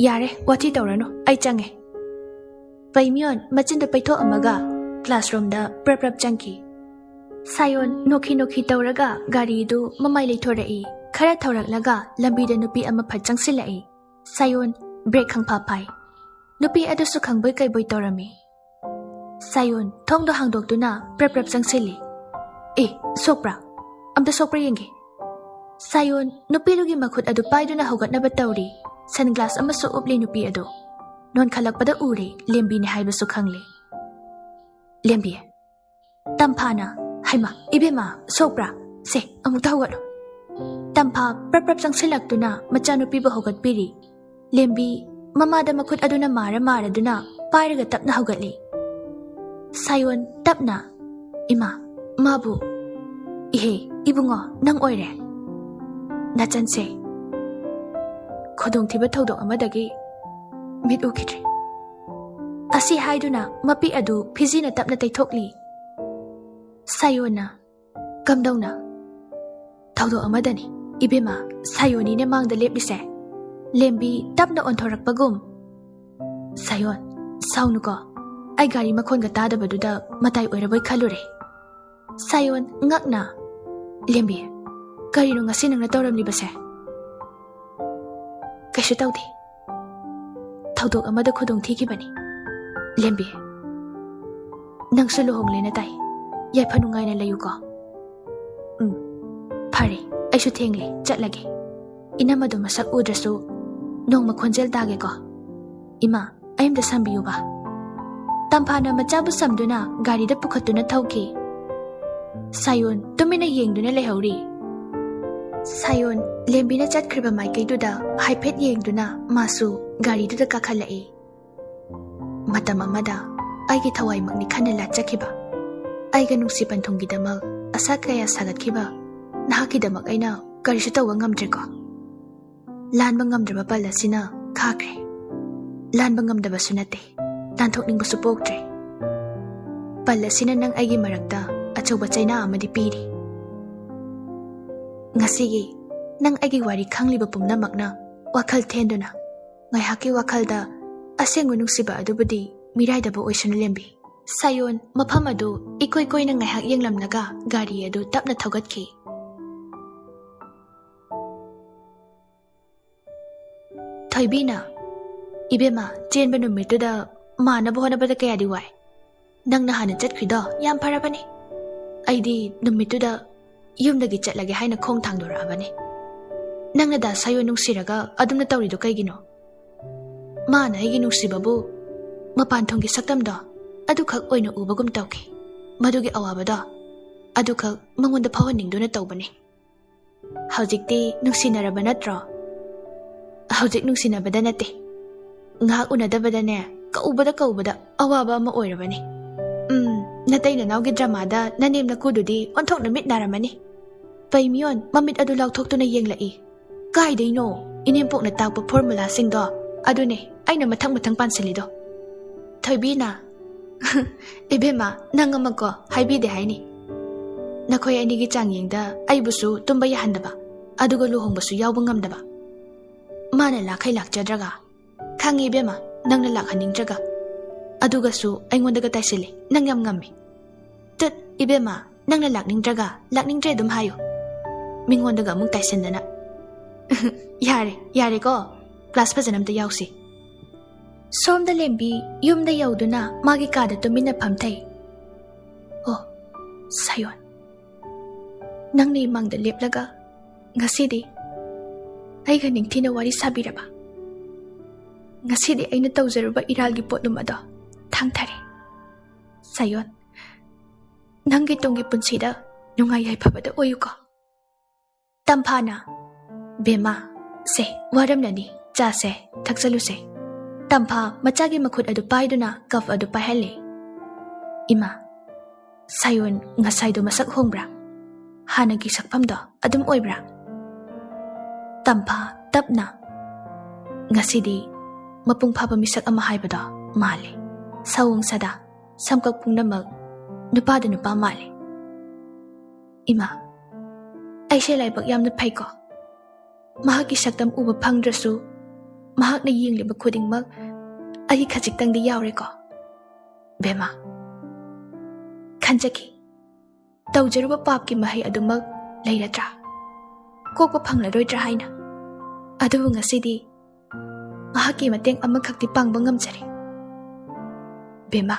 ꯌꯥꯔꯦ, ꯋꯥꯊꯤ ꯇꯧꯔꯅꯨ, ꯑꯩ ꯆꯪꯉꯦ꯫ ꯄꯩꯃꯤꯌꯣꯟ ꯃꯆꯤꯟꯗꯨ ꯄꯩꯊꯣꯛꯑꯝꯃꯒ ꯀ꯭ꯂꯥꯁꯔꯨꯝꯗ ꯄ꯭ꯔꯞ ꯄ꯭ꯔꯞ ꯆꯪꯈꯤ꯫ ꯁꯥꯌꯣꯟ ꯅꯣꯛꯈꯤ ꯅꯣꯛꯈꯤ ꯇꯧꯔꯒ ꯒꯥꯔꯤꯗꯨ ꯃꯃꯥꯏ ꯂꯩꯊꯣꯔꯛꯏ꯫ ꯈꯔ ꯊꯧꯔꯛꯂꯒ ꯂꯝꯕꯤꯗ ꯅꯨꯄꯤ ꯑꯃ ꯐꯠ ꯆꯪꯁꯤꯜꯂꯛꯏ꯫ ꯁꯥꯌꯣꯟ ꯕ꯭ꯔꯦꯛ ꯈꯪꯐꯥ ꯐꯥꯏ꯫ ꯅꯨꯄꯤ ꯑꯗꯨꯁꯨ ꯈꯪꯕꯣꯏ ꯀꯩꯕꯣꯏ ꯇꯧꯔꯝꯃꯤ꯫ ꯁꯥꯌꯣꯟ ꯊꯣꯡꯗꯣ ꯍꯥꯡꯗꯣꯛꯇꯨꯅ ꯄ꯭ꯔꯞ ꯄ꯭ꯔꯞ ꯆꯪꯁꯤꯜꯂꯤ꯫ "ꯑꯦ, ꯁꯣꯛꯄ꯭ꯔꯥ? ꯑꯝꯇ ꯁꯣꯛꯄ꯭ꯔꯥ ꯌꯦꯡꯒꯦ꯫" ꯁꯥꯌꯣꯟ ꯅꯨꯄꯤꯗꯨꯒꯤ ꯃꯈꯨꯠ ꯑꯗꯨ ꯄꯥꯏꯗꯨꯅ ꯍꯧꯒꯠꯅꯕ ꯇꯧꯔꯤ꯫ ꯁꯟꯒ꯭ꯂꯥꯁ ꯑꯃꯁꯨ ꯎꯞꯂꯤ ꯅꯨꯄꯤ ꯑꯗꯨ꯫ ꯅꯣꯟꯈꯠꯂꯛꯄꯗ ꯎꯔꯦ, ꯂꯦꯝꯕꯤꯅꯦ ꯍꯥꯏꯕꯁꯨ ꯈꯪꯂꯦ꯫ "ꯂꯦꯝꯕꯤ꯫" ꯇꯝꯐꯥꯅ, "ꯍꯩꯃꯥ, ꯏꯕꯦꯝꯃ, ꯁꯣꯛꯄ꯭ꯔꯥ? ꯁꯦ, ꯑꯃꯨꯛꯇ ꯍꯧꯒꯠꯂꯣ꯫" ꯇꯝꯐꯥ ꯄ꯭ꯔꯞ ꯄ꯭ꯔꯞ ꯆꯪꯁꯤꯜꯂꯛꯇꯨꯅ ꯃꯆꯥꯅꯨꯄꯤꯕꯨ ꯍꯧꯒꯠꯄꯤꯔꯤ꯫ ꯂꯦꯝꯕꯤ ꯃꯃꯥꯗ ꯃꯈꯨꯠ ꯑꯗꯨꯅ ꯃꯥꯔ ꯃꯥꯔꯗꯨꯅ ꯄꯥꯏꯔꯒ ꯇꯞꯅ ꯍꯧꯒꯠꯂꯤ꯫ ꯁꯥꯌꯣꯟ ꯇꯞꯅ, "ꯏꯃꯥ, ꯃꯥꯕꯨ꯫" "ꯏꯍꯦ, ꯏꯕꯨꯡꯉꯣ, ꯅꯪ ꯑꯣꯏꯔꯦ꯫" ꯅꯆꯟꯁꯦ ꯈꯨꯗꯣꯡꯊꯤꯕ ꯊꯧꯗꯣꯛ ꯑꯃꯗꯒꯤ ꯃꯤꯠ ꯎꯈꯤꯗ꯭ꯔꯦ꯫ ꯑꯁꯤ ꯍꯥꯏꯗꯨꯅ ꯃꯄꯤ ꯑꯗꯨ ꯐꯤꯖꯤꯅ ꯇꯞꯅ ꯇꯩꯊꯣꯛꯂꯤ꯫ ꯁꯥꯌꯣꯟꯅ, "ꯀꯝꯗꯧꯅ?" "ꯊꯧꯗꯣꯛ ꯑꯃꯗꯅꯤ, ꯏꯕꯦꯝꯃ, ꯁꯥꯌꯣꯟꯅꯤꯅꯦ ꯃꯥꯡꯗ ꯂꯦꯞꯂꯤꯁꯦ꯫" ꯂꯦꯝꯕꯤ ꯇꯞꯅ ꯑꯣꯟꯊꯣꯔꯛꯄꯒꯨꯝ, "ꯁꯥꯌꯣꯟ, ꯁꯥꯎꯅꯨꯀꯣ, ꯑꯩ ꯒꯥꯔꯤ ꯃꯈꯣꯟꯒ ꯇꯥꯗꯕꯗꯨꯗ ꯃꯇꯥꯏ ꯑꯣꯏꯔꯕꯣꯏ ꯈꯜꯂꯨꯔꯦ꯫" ꯁꯥꯌꯣꯟ ꯉꯛꯅ, "ꯂꯦꯝꯕꯤ, ꯀꯔꯤꯅꯣ ꯉꯁꯤ ꯅꯪꯅ ꯇꯧꯔꯝꯂꯤꯕꯁꯦ?" "ꯀꯩꯁꯨ ꯇꯧꯗꯦ꯫ ꯊꯧꯗꯣꯛ ꯑꯃꯗ ꯈꯨꯗꯣꯡ ꯊꯤꯈꯤꯕꯅꯤ꯫" "ꯂꯦꯝꯕꯤ, ꯅꯪꯁꯨ ꯂꯨꯍꯣꯡꯂꯦꯅ ꯇꯥꯏ꯫ ꯌꯥꯏꯐ ꯅꯨꯡꯉꯥꯏꯅ ꯂꯩꯌꯨꯀꯣ꯫" "ꯎꯝ, ꯐꯔꯦ, ꯑꯩꯁꯨ ꯊꯦꯡꯂꯦ, ꯆꯠꯂꯒꯦ꯫ ꯏꯅꯝꯃꯗꯣ ꯃꯁꯛ ꯎꯗ꯭ꯔꯁꯨ ꯅꯣꯡꯃ ꯈꯣꯟꯖꯦꯜ ꯇꯥꯒꯦꯀꯣ꯫ ꯏꯃꯥ, ꯑꯩ ꯑꯝꯇ ꯁꯝꯕꯤꯌꯨꯕ꯫" ꯇꯝꯐꯥꯅ ꯃꯆꯥꯕꯨ ꯁꯝꯗꯨꯅ ꯒꯥꯔꯤꯗ ꯄꯨꯈꯠꯇꯨꯅ ꯊꯧꯈꯤ꯫ ꯁꯥꯌꯣꯟ ꯇꯨꯃꯤꯟꯅ ꯌꯦꯡꯗꯨꯅ ꯂꯩꯍꯧꯔꯤ꯫ ꯁꯥꯌꯣꯟ ꯂꯦꯝꯕꯤꯅ ꯆꯠꯈ꯭ꯔꯤꯕ ꯃꯥꯏꯀꯩꯗꯨꯗ ꯍꯥꯏꯐꯦꯠ ꯌꯦꯡꯗꯨꯅ ꯃꯥꯁꯨ ꯒꯥꯔꯤꯗꯨꯗ ꯀꯥꯈꯠꯂꯛꯏ꯫ ꯃꯇꯝ ꯑꯃꯗ ꯑꯩꯒꯤ ꯊꯋꯥꯏꯃꯛꯅꯤ ꯈꯟꯅ ꯂꯥꯠꯆꯈꯤꯕ, ꯑꯩꯒ ꯅꯨꯡꯁꯤ ꯄꯟꯊꯨꯡꯒꯤꯗꯃꯛ ꯑꯁꯥ ꯀꯌꯥ ꯁꯥꯒꯠꯈꯤꯕ ꯅꯍꯥꯛꯀꯤꯗꯃꯛ ꯑꯩꯅ ꯀꯔꯤꯁꯨ ꯇꯧꯕ ꯉꯝꯗ꯭ꯔꯦꯀꯣ꯫ ꯂꯥꯟꯕ ꯉꯝꯗ꯭ꯔꯕ ꯄꯜ ꯑꯁꯤꯅ ꯈꯥꯈ꯭ꯔꯦ꯫ ꯂꯥꯟꯕ ꯉꯝꯗꯕꯁꯨ ꯅꯠꯇꯦ, ꯂꯥꯟꯊꯣꯛꯅꯤꯡꯕꯁꯨ ꯄꯣꯛꯇ꯭ꯔꯦ꯫ ꯄꯜ ꯑꯁꯤꯅ ꯅꯪ ꯑꯩꯒꯤ ꯃꯔꯛꯇ ꯑꯆꯧꯕ ꯆꯩꯅꯥ ꯑꯃꯗꯤ ꯄꯤꯔꯤ꯫ ꯉꯁꯤꯒꯤ ꯅꯪ ꯑꯩꯒꯤ ꯋꯥꯔꯤ ꯈꯪꯂꯤꯕ ꯄꯨꯝꯅꯃꯛꯅ ꯋꯥꯈꯜ ꯊꯦꯟꯗꯨꯅ ꯉꯥꯏꯍꯥꯛꯀꯤ ꯋꯥꯈꯜꯗ ꯑꯁꯦꯡꯕ ꯅꯨꯡꯁꯤꯕ ꯑꯗꯨꯕꯨꯗꯤ ꯃꯤꯔꯥꯏꯗꯕ ꯑꯣꯏꯁꯅꯨ ꯂꯦꯝꯕꯤ꯫ ꯁꯥꯌꯣꯟ ꯃꯐꯝ ꯑꯗꯨ ꯏꯀꯣꯏ ꯀꯣꯏꯅ ꯉꯥꯏꯍꯥꯛ ꯌꯦꯡꯂꯝꯂꯒ ꯒꯥꯔꯤ ꯑꯗꯨ ꯇꯞꯅ ꯊꯧꯒꯠꯈꯤ꯫ ꯊꯣꯏꯕꯤꯅ, "ꯏꯕꯦꯝꯃ, ꯆꯦꯟꯕ ꯅꯨꯃꯤꯠꯇꯨꯗ ꯃꯥꯟꯅꯕ ꯍꯣꯠꯅꯕꯗ ꯀꯌꯥꯗꯤ ꯋꯥꯏ꯫ ꯅꯪꯅ ꯍꯥꯟꯅ ꯆꯠꯈ꯭ꯔꯤꯗꯣ ꯌꯥꯝ ꯐꯔꯕꯅꯤ꯫ ꯑꯩꯗꯤ ꯅꯨꯃꯤꯠꯇꯨꯗ ꯌꯨꯝꯗꯒꯤ ꯆꯠꯂꯒꯦ ꯍꯥꯏꯅ ꯈꯣꯡ ꯊꯥꯡꯗꯣꯔꯛꯑꯕꯅꯤ꯫ ꯅꯪꯅ ꯗꯥ ꯁꯥꯌꯣꯟ ꯅꯨꯡꯁꯤꯔꯒ ꯑꯗꯨꯝꯅ ꯇꯧꯔꯤꯗꯣ ꯀꯩꯒꯤꯅꯣ? ꯃꯥꯅ ꯑꯩꯒꯤ ꯅꯨꯡꯁꯤꯕꯕꯨ ꯃꯄꯥꯟ ꯊꯣꯡꯒꯤ ꯁꯛꯇꯝꯗꯣ ꯑꯗꯨꯈꯛ ꯑꯣꯏꯅ ꯎꯕꯒꯨꯝ ꯇꯧꯈꯤ꯫ ꯃꯗꯨꯒꯤ ꯑꯋꯥꯕꯗꯣ ꯑꯗꯨꯈꯛ ꯃꯉꯣꯟꯗ ꯐꯥꯎꯍꯟꯅꯤꯡꯗꯨꯅ ꯇꯧꯕꯅꯤ꯫ ꯍꯧꯖꯤꯛꯇꯤ ꯅꯨꯡꯁꯤꯅꯔꯕ ꯅꯠꯇ꯭ꯔꯣ?" "ꯍꯧꯖꯤꯛ ꯅꯨꯡꯁꯤꯅꯕꯗ ꯅꯠꯇꯦ, ꯉꯥꯏꯍꯥꯛ ꯎꯅꯗꯕꯗꯅꯦ ꯀꯧꯕꯗ ꯀꯧꯕꯗ ꯑꯋꯥꯕ ꯑꯃ ꯑꯣꯏꯔꯕꯅꯤ꯫ ꯎꯝ, ꯅꯇꯩ ꯅꯅꯥꯎꯒꯤ ꯗ꯭ꯔꯃꯥꯗ ꯅꯅꯦꯝ ꯅꯀꯨꯗꯨꯗꯤ ꯑꯣꯟꯊꯣꯛꯅ ꯃꯤꯠ ꯅꯥꯔꯝꯃꯅꯤ꯫ ꯄꯩꯃꯤꯌꯣꯟ ꯃꯃꯤꯠ ꯑꯗꯨ ꯂꯥꯎꯊꯣꯛꯇꯨꯅ ꯌꯦꯡꯂꯛꯏ꯫ ꯀꯥꯏꯗꯩꯅꯣ? ꯏꯅꯦꯝꯄꯣꯛꯅ ꯇꯥꯛꯄ ꯐꯣꯔꯃꯨꯂꯥꯁꯤꯡꯗꯣ ꯑꯗꯨꯅꯦ ꯑꯩꯅ ꯃꯊꯪ ꯃꯊꯪ ꯄꯥꯟꯁꯤꯜꯂꯤꯗꯣ꯫ ꯊꯣꯏꯕꯤꯅ, ꯏꯕꯦꯝꯃ, ꯅꯪ ꯑꯃꯀꯣ ꯍꯥꯏꯕꯤꯗꯦ ꯍꯥꯏꯅꯤ꯫ ꯅꯈꯣꯏ ꯑꯅꯤꯒꯤ ꯆꯥꯡꯌꯦꯡꯗ ꯑꯩꯕꯨꯁꯨ ꯇꯨꯝꯕ ꯌꯥꯍꯟꯗꯕ, ꯑꯗꯨꯒ ꯂꯨꯍꯣꯡꯕꯁꯨ ꯌꯥꯎꯕ ꯉꯝꯗꯕ꯫ ꯃꯥꯅ ꯂꯥꯛꯈꯩ ꯂꯥꯛꯆꯗ꯭ꯔꯒ, ꯈꯪꯉꯤ ꯏꯕꯦꯝꯃ, ꯅꯪꯅ ꯂꯥꯛꯍꯟꯅꯤꯡꯗ꯭ꯔꯒ꯫ ꯑꯗꯨꯒꯁꯨ ꯑꯩꯉꯣꯟꯗꯒ ꯇꯥꯏꯁꯤꯜꯂꯤ, ꯅꯪ ꯌꯥꯝ ꯉꯝꯃꯤ꯫ ꯇꯠ, ꯏꯕꯦꯝꯃ, ꯅꯪꯅ ꯂꯥꯛꯅꯤꯡꯗ꯭ꯔꯒ ꯂꯥꯛꯅꯤꯡꯗ꯭ꯔꯦ ꯑꯗꯨꯝ ꯍꯥꯏꯌꯨ꯫ ꯃꯤꯉꯣꯟꯗꯒ ꯑꯃꯨꯛ ꯇꯥꯏꯁꯤꯟꯗꯅ꯫ ꯌꯥꯔꯦ, ꯌꯥꯔꯦꯀꯣ, ꯀ꯭ꯂꯥꯁ ꯐꯖꯅ ꯑꯝꯇ ꯌꯥꯎꯁꯤ꯫ ꯁꯣꯝꯗ ꯂꯦꯝꯕꯤ ꯌꯨꯝꯗ ꯌꯧꯗꯨꯅ ꯃꯥꯒꯤ ꯀꯥꯗ ꯇꯨꯃꯤꯟꯅ ꯐꯝꯊꯩ꯫ ꯑꯣ, ꯁꯥꯌꯣꯟ, ꯅꯪꯅ ꯏꯃꯥꯡꯗ ꯂꯦꯞꯂꯒ ꯉꯁꯤꯗꯤ ꯑꯩꯒ ꯅꯤꯡꯊꯤꯅ ꯋꯥꯔꯤ ꯁꯥꯕꯤꯔꯕ? ꯉꯁꯤꯗꯤ ꯑꯩꯅ ꯇꯧꯖꯔꯨꯕ ꯏꯔꯥꯜꯒꯤ ꯄꯣꯠꯂꯨꯝ ꯑꯗꯣ ꯊꯥꯡꯊꯔꯦ꯫ ꯁꯥꯌꯣꯟ, ꯅꯪꯒꯤ ꯇꯨꯡꯒꯤ ꯄꯨꯟꯁꯤꯗ ꯅꯨꯡꯉꯥꯏ ꯌꯥꯏꯐꯕꯗ ꯑꯣꯏꯌꯨꯀꯣ꯫ ꯇꯝꯐꯥꯅ, "ꯕꯦꯝꯃ, ꯁꯦ, ꯋꯥꯔꯝꯂꯅꯤ, ꯆꯥꯁꯦ, ꯊꯛꯆꯜꯂꯨꯁꯦ꯫" ꯇꯝꯐꯥ ꯃꯆꯥꯒꯤ ꯃꯈꯨꯠ ꯑꯗꯨ ꯄꯥꯏꯗꯨꯅ ꯀꯞ ꯑꯗꯨ ꯄꯥꯏꯍꯜꯂꯦ꯫ "ꯏꯃꯥ, ꯁꯥꯌꯣꯟ ꯉꯁꯥꯏꯗꯣ ꯃꯁꯛ ꯍꯣꯡꯕ꯭ꯔꯥ? ꯍꯥꯟꯅꯒꯤ ꯁꯛꯐꯝꯗꯣ ꯑꯗꯨꯝ ꯑꯣꯏꯕ꯭ꯔꯥ?" ꯇꯝꯐꯥ ꯇꯞꯅ, "ꯉꯁꯤꯗꯤ ꯃꯄꯨꯡ ꯐꯥꯕ ꯃꯤꯁꯛ ꯑꯃ ꯍꯥꯏꯕꯗꯣ ꯃꯥꯜꯂꯦ꯫ ꯁꯑꯣꯡ ꯁꯥꯗꯥ, ꯁꯝꯀꯛ ꯄꯨꯝꯅꯃꯛ ꯅꯨꯄꯥꯗ ꯅꯨꯄꯥ ꯃꯥꯜꯂꯦ꯫ ꯏꯃꯥ, ꯑꯩꯁꯦ ꯂꯥꯏꯕꯛ ꯌꯥꯝꯅ ꯐꯩꯀꯣ꯫ ꯃꯍꯥꯛꯀꯤ ꯁꯛꯇꯝ ꯎꯕ ꯐꯪꯗ꯭ꯔꯁꯨ, ꯃꯍꯥꯛꯅ ꯌꯦꯡꯂꯤꯕ ꯈꯨꯗꯤꯡꯃꯛ ꯑꯩ ꯈꯖꯤꯛꯇꯪꯗꯤ ꯌꯥꯎꯔꯦꯀꯣ꯫ ꯕꯦꯝꯃ, ꯈꯟꯖꯈꯤ, ꯇꯧꯖꯔꯨꯕ ꯄꯥꯞꯀꯤ ꯃꯍꯩ ꯑꯗꯨꯃꯛ ꯂꯩꯔꯗ꯭ꯔꯥ? ꯀꯣꯛꯄ ꯐꯪꯂꯔꯣꯏꯗ꯭ꯔꯥ ꯍꯥꯏꯅ꯫ ꯑꯗꯨꯕꯨ ꯉꯁꯤꯗꯤ ꯃꯍꯥꯛꯀꯤ ꯃꯇꯦꯡ ꯑꯃꯈꯛꯇꯤ ꯄꯥꯡꯕ ꯉꯝꯖꯔꯦ꯫ ꯕꯦꯝꯃ,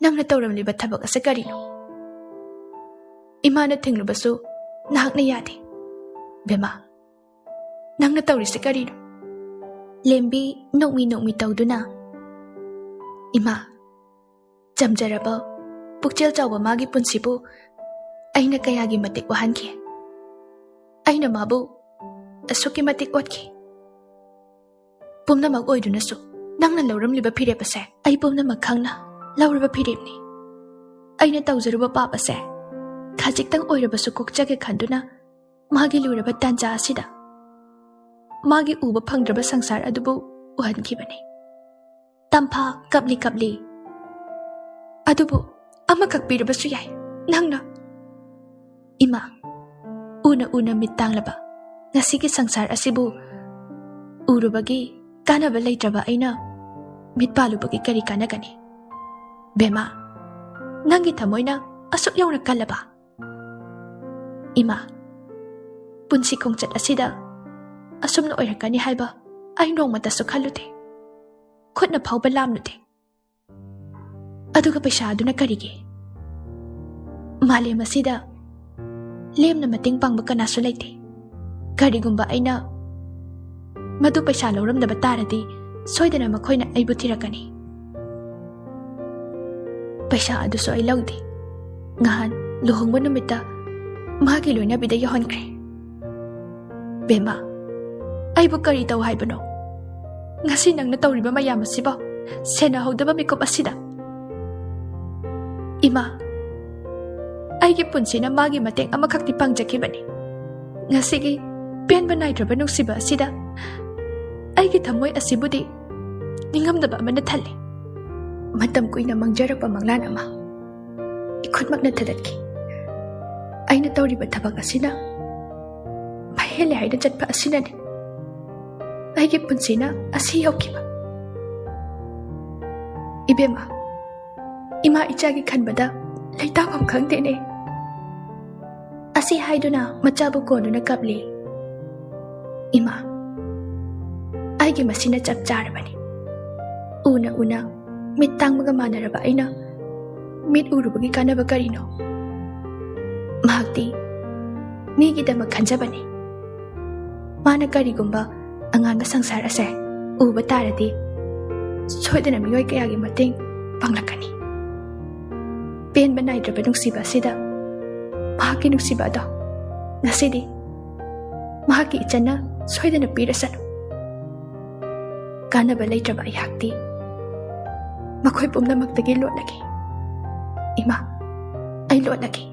ꯅꯪꯅ ꯇꯧꯔꯝꯂꯤꯕ ꯊꯕꯛ ꯑꯁꯤ ꯀꯔꯤꯅꯣ? ꯏꯃꯥꯅ ꯊꯤꯡꯂꯨꯕꯁꯨ ꯅꯍꯥꯛꯅ ꯌꯥꯗꯦ꯫ ꯕꯦꯝꯃ, ꯅꯪꯅ ꯇꯧꯔꯤꯁꯤ ꯀꯔꯤꯅꯣ?" ꯂꯦꯝꯕꯤ ꯅꯣꯛꯃꯤ ꯅꯣꯛꯃꯤ ꯇꯧꯗꯨꯅ, "ꯏꯃꯥ, ꯆꯝꯖꯔꯕ, ꯄꯨꯛꯆꯦꯜ ꯆꯥꯎꯕ ꯃꯥꯒꯤ ꯄꯨꯟꯁꯤꯕꯨ ꯑꯩꯅ ꯀꯌꯥꯒꯤ ꯃꯇꯤꯛ ꯋꯥꯍꯟꯈꯤ꯫ ꯑꯩꯅ ꯃꯥꯕꯨ ꯑꯁꯨꯛꯀꯤ ꯃꯇꯤꯛ ꯑꯣꯠꯈꯤ꯫ ꯄꯨꯝꯅꯃꯛ ꯑꯣꯏꯗꯨꯅꯁꯨ ꯅꯪꯅ ꯂꯧꯔꯝꯂꯤꯕ ꯐꯤꯔꯦꯞ ꯑꯁꯦ ꯑꯩ ꯄꯨꯝꯅꯃꯛ ꯈꯪꯅ ꯂꯧꯔꯕ ꯐꯤꯔꯦꯞꯅꯤ꯫ ꯑꯩꯅ ꯇꯧꯖꯔꯨꯕ ꯄꯥꯞ ꯑꯁꯦ ꯈꯖꯤꯛꯇꯪ ꯑꯣꯏꯔꯕꯁꯨ ꯀꯣꯛꯆꯒꯦ ꯈꯟꯗꯨꯅ ꯃꯥꯒꯤ ꯂꯨꯔꯕ ꯇꯥꯟꯖꯥ ꯑꯁꯤꯗ ꯃꯥꯒꯤ ꯎꯕ ꯐꯪꯗ꯭ꯔꯕ ꯁꯪꯁꯥꯔ ꯑꯗꯨꯕꯨ ꯎꯍꯟꯈꯤꯕꯅꯤ꯫" ꯇꯝꯐꯥ ꯀꯞꯂꯤ ꯀꯞꯂꯤ, "ꯑꯗꯨꯕꯨ ꯑꯃꯈꯛ ꯄꯤꯔꯕꯁꯨ ꯌꯥꯏ, ꯅꯪꯅ꯫" "ꯏꯃꯥ, ꯎꯅ ꯎꯅ ꯃꯤꯠ ꯇꯥꯡꯂꯕ ꯉꯁꯤꯒꯤ ꯁꯪꯁꯥꯔ ꯑꯁꯤꯕꯨ ꯎꯔꯨꯕꯒꯤ ꯀꯥꯟꯅꯕ ꯂꯩꯇ꯭ꯔꯕ ꯑꯩꯅ ꯃꯤꯠ ꯄꯥꯜꯂꯨꯕꯒꯤ ꯀꯔꯤ ꯀꯥꯟꯅꯒꯅꯤ? ꯕꯦꯝꯃ, ꯅꯪꯒꯤ ꯊꯃꯣꯏꯅ ꯑꯁꯨꯛ ꯌꯧꯅ ꯀꯜꯂꯕ? ꯏꯃꯥ, ꯄꯨꯟꯁꯤ ꯈꯣꯡꯆꯠ ꯑꯁꯤꯗ ꯑꯁꯨꯝꯅ ꯑꯣꯏꯔꯛꯀꯅꯤ ꯍꯥꯏꯕ ꯑꯩ ꯅꯣꯡꯃꯇꯁꯨ ꯈꯜꯂꯨꯗꯦ꯫ ꯈꯨꯠꯅ ꯐꯥꯎꯕ ꯂꯥꯝꯂꯨꯗꯦ꯫ ꯑꯗꯨꯒ ꯄꯩꯁꯥ ꯑꯗꯨꯅ ꯀꯔꯤꯒꯤ? ꯃꯥꯂꯦꯝ ꯑꯁꯤꯗ ꯂꯦꯝꯅ ꯃꯇꯦꯡ ꯄꯥꯡꯕ ꯀꯅꯥꯁꯨ ꯂꯩꯇꯦ꯫ ꯀꯔꯤꯒꯨꯝꯕ ꯑꯩꯅ ꯃꯗꯨ ꯄꯩꯁꯥ ꯂꯧꯔꯝꯗꯕ ꯇꯥꯔꯗꯤ, ꯁꯣꯏꯗꯅ ꯃꯈꯣꯏꯅ ꯑꯩꯕꯨ ꯊꯤꯔꯛꯀꯅꯤ꯫ ꯄꯩꯁꯥ ꯑꯗꯨꯁꯨ ꯑꯩ ꯂꯧꯗꯦ꯫ ꯅꯍꯥꯟ ꯂꯨꯍꯣꯡꯕ ꯅꯨꯃꯤꯠꯇ ꯃꯥꯒꯤ ꯂꯣꯏꯅꯕꯤꯗ ꯌꯧꯍꯟꯈ꯭ꯔꯦ꯫ "ꯕꯦꯝꯃ, ꯑꯩꯕꯨ ꯀꯔꯤ ꯇꯧ ꯍꯥꯏꯕꯅꯣ? ꯉꯁꯤ ꯅꯪꯅ ꯇꯧꯔꯤꯕ ꯃꯌꯥꯝ ꯑꯁꯤꯕꯣ, ꯁꯦꯟꯅꯍꯧꯗꯕ ꯃꯤꯀꯨꯞ ꯑꯁꯤꯗ?" "ꯏꯃꯥ, ꯑꯩꯒꯤ ꯄꯨꯟꯁꯤꯅ ꯃꯥꯒꯤ ꯃꯇꯦꯡ ꯑꯃꯈꯛꯇꯤ ꯄꯥꯡꯖꯈꯤꯕꯅꯤ꯫ ꯉꯁꯤꯒꯤ ꯄꯦꯟꯕ ꯅꯥꯏꯗ꯭ꯔꯕ ꯅꯨꯡꯁꯤꯕ ꯑꯁꯤꯗ ꯑꯩꯒꯤ ꯊꯃꯣꯏ ꯑꯁꯤꯕꯨꯗꯤ ꯅꯤꯡꯉꯝꯗꯕ ꯑꯃꯅ ꯊꯜꯂꯤ꯫ ꯃꯇꯝ ꯀꯨꯏꯅ ꯃꯥꯡꯖꯔꯛꯄ ꯃꯪꯂꯥꯟ ꯑꯃ ꯏꯈꯨꯠꯃꯛꯅ ꯊꯗꯠꯈꯤ꯫ ꯑꯩꯅ ꯇꯧꯔꯤꯕ ꯊꯕꯛ ꯑꯁꯤꯅ ꯃꯍꯦꯜꯂꯦ ꯍꯥꯏꯅ ꯆꯠꯄ ꯑꯁꯤꯅꯅꯤ ꯑꯩꯒꯤ ꯄꯨꯟꯁꯤꯅ ꯑꯁꯤ ꯌꯧꯈꯤꯕ꯫ ꯏꯕꯦꯝꯃ, ꯏꯃꯥ ꯏꯆꯥꯒꯤ ꯈꯟꯕꯗ ꯂꯩꯇꯥꯐꯝ ꯈꯪꯗꯦꯅꯦ"꯫ ꯑꯁꯤ ꯍꯥꯏꯗꯨꯅ ꯃꯆꯥꯕꯨ ꯀꯣꯟꯗꯨꯅ ꯀꯞꯂꯤ꯫ ꯏꯃꯥ, ꯑꯩꯒꯤ ꯃꯁꯤꯅ ꯆꯞ ꯆꯥꯔꯕꯅꯤ꯫ ꯎꯅ ꯎꯅ ꯃꯤꯠ ꯇꯥꯡꯕꯒ ꯃꯥꯟꯅꯔꯕ ꯑꯩꯅ ꯃꯤꯠ ꯎꯔꯨꯕꯒꯤ ꯀꯥꯟꯅꯕ ꯀꯔꯤꯅꯣ? ꯃꯍꯥꯛꯇꯤ ꯃꯤꯒꯤꯗꯃꯛ ꯈꯟꯖꯕꯅꯤ꯫ ꯃꯥꯅ ꯀꯔꯤꯒꯨꯝꯕ ꯑꯉꯥꯟꯕ ꯁꯪꯁꯥꯔ ꯑꯁꯦ ꯎꯕ ꯇꯥꯔꯗꯤ, ꯁꯣꯏꯗꯅ ꯃꯤꯑꯣꯏ ꯀꯌꯥꯒꯤ ꯃꯇꯦꯡ ꯄꯥꯡꯂꯛꯀꯅꯤ꯫ ꯄꯦꯟꯕ ꯅꯥꯏꯗ꯭ꯔꯕ ꯅꯨꯡꯁꯤꯕ ꯑꯁꯤꯗ ꯃꯍꯥꯛꯀꯤ ꯅꯨꯡꯁꯤꯕ ꯑꯗꯣ ꯉꯁꯤꯗꯤ ꯃꯍꯥꯛꯀꯤ ꯏꯆꯟꯅ ꯁꯣꯏꯗꯅ ꯄꯤꯔꯁꯅꯨ꯫ ꯀꯥꯟꯅꯕ ꯂꯩꯇ꯭ꯔꯕ ꯑꯩꯍꯥꯛꯇꯤ ꯃꯈꯣꯏ ꯄꯨꯝꯅꯃꯛꯇꯒꯤ ꯂꯣꯠꯂꯒꯦ꯫ ꯏꯃꯥ, ꯑꯩ ꯂꯣꯠꯂꯒꯦ꯫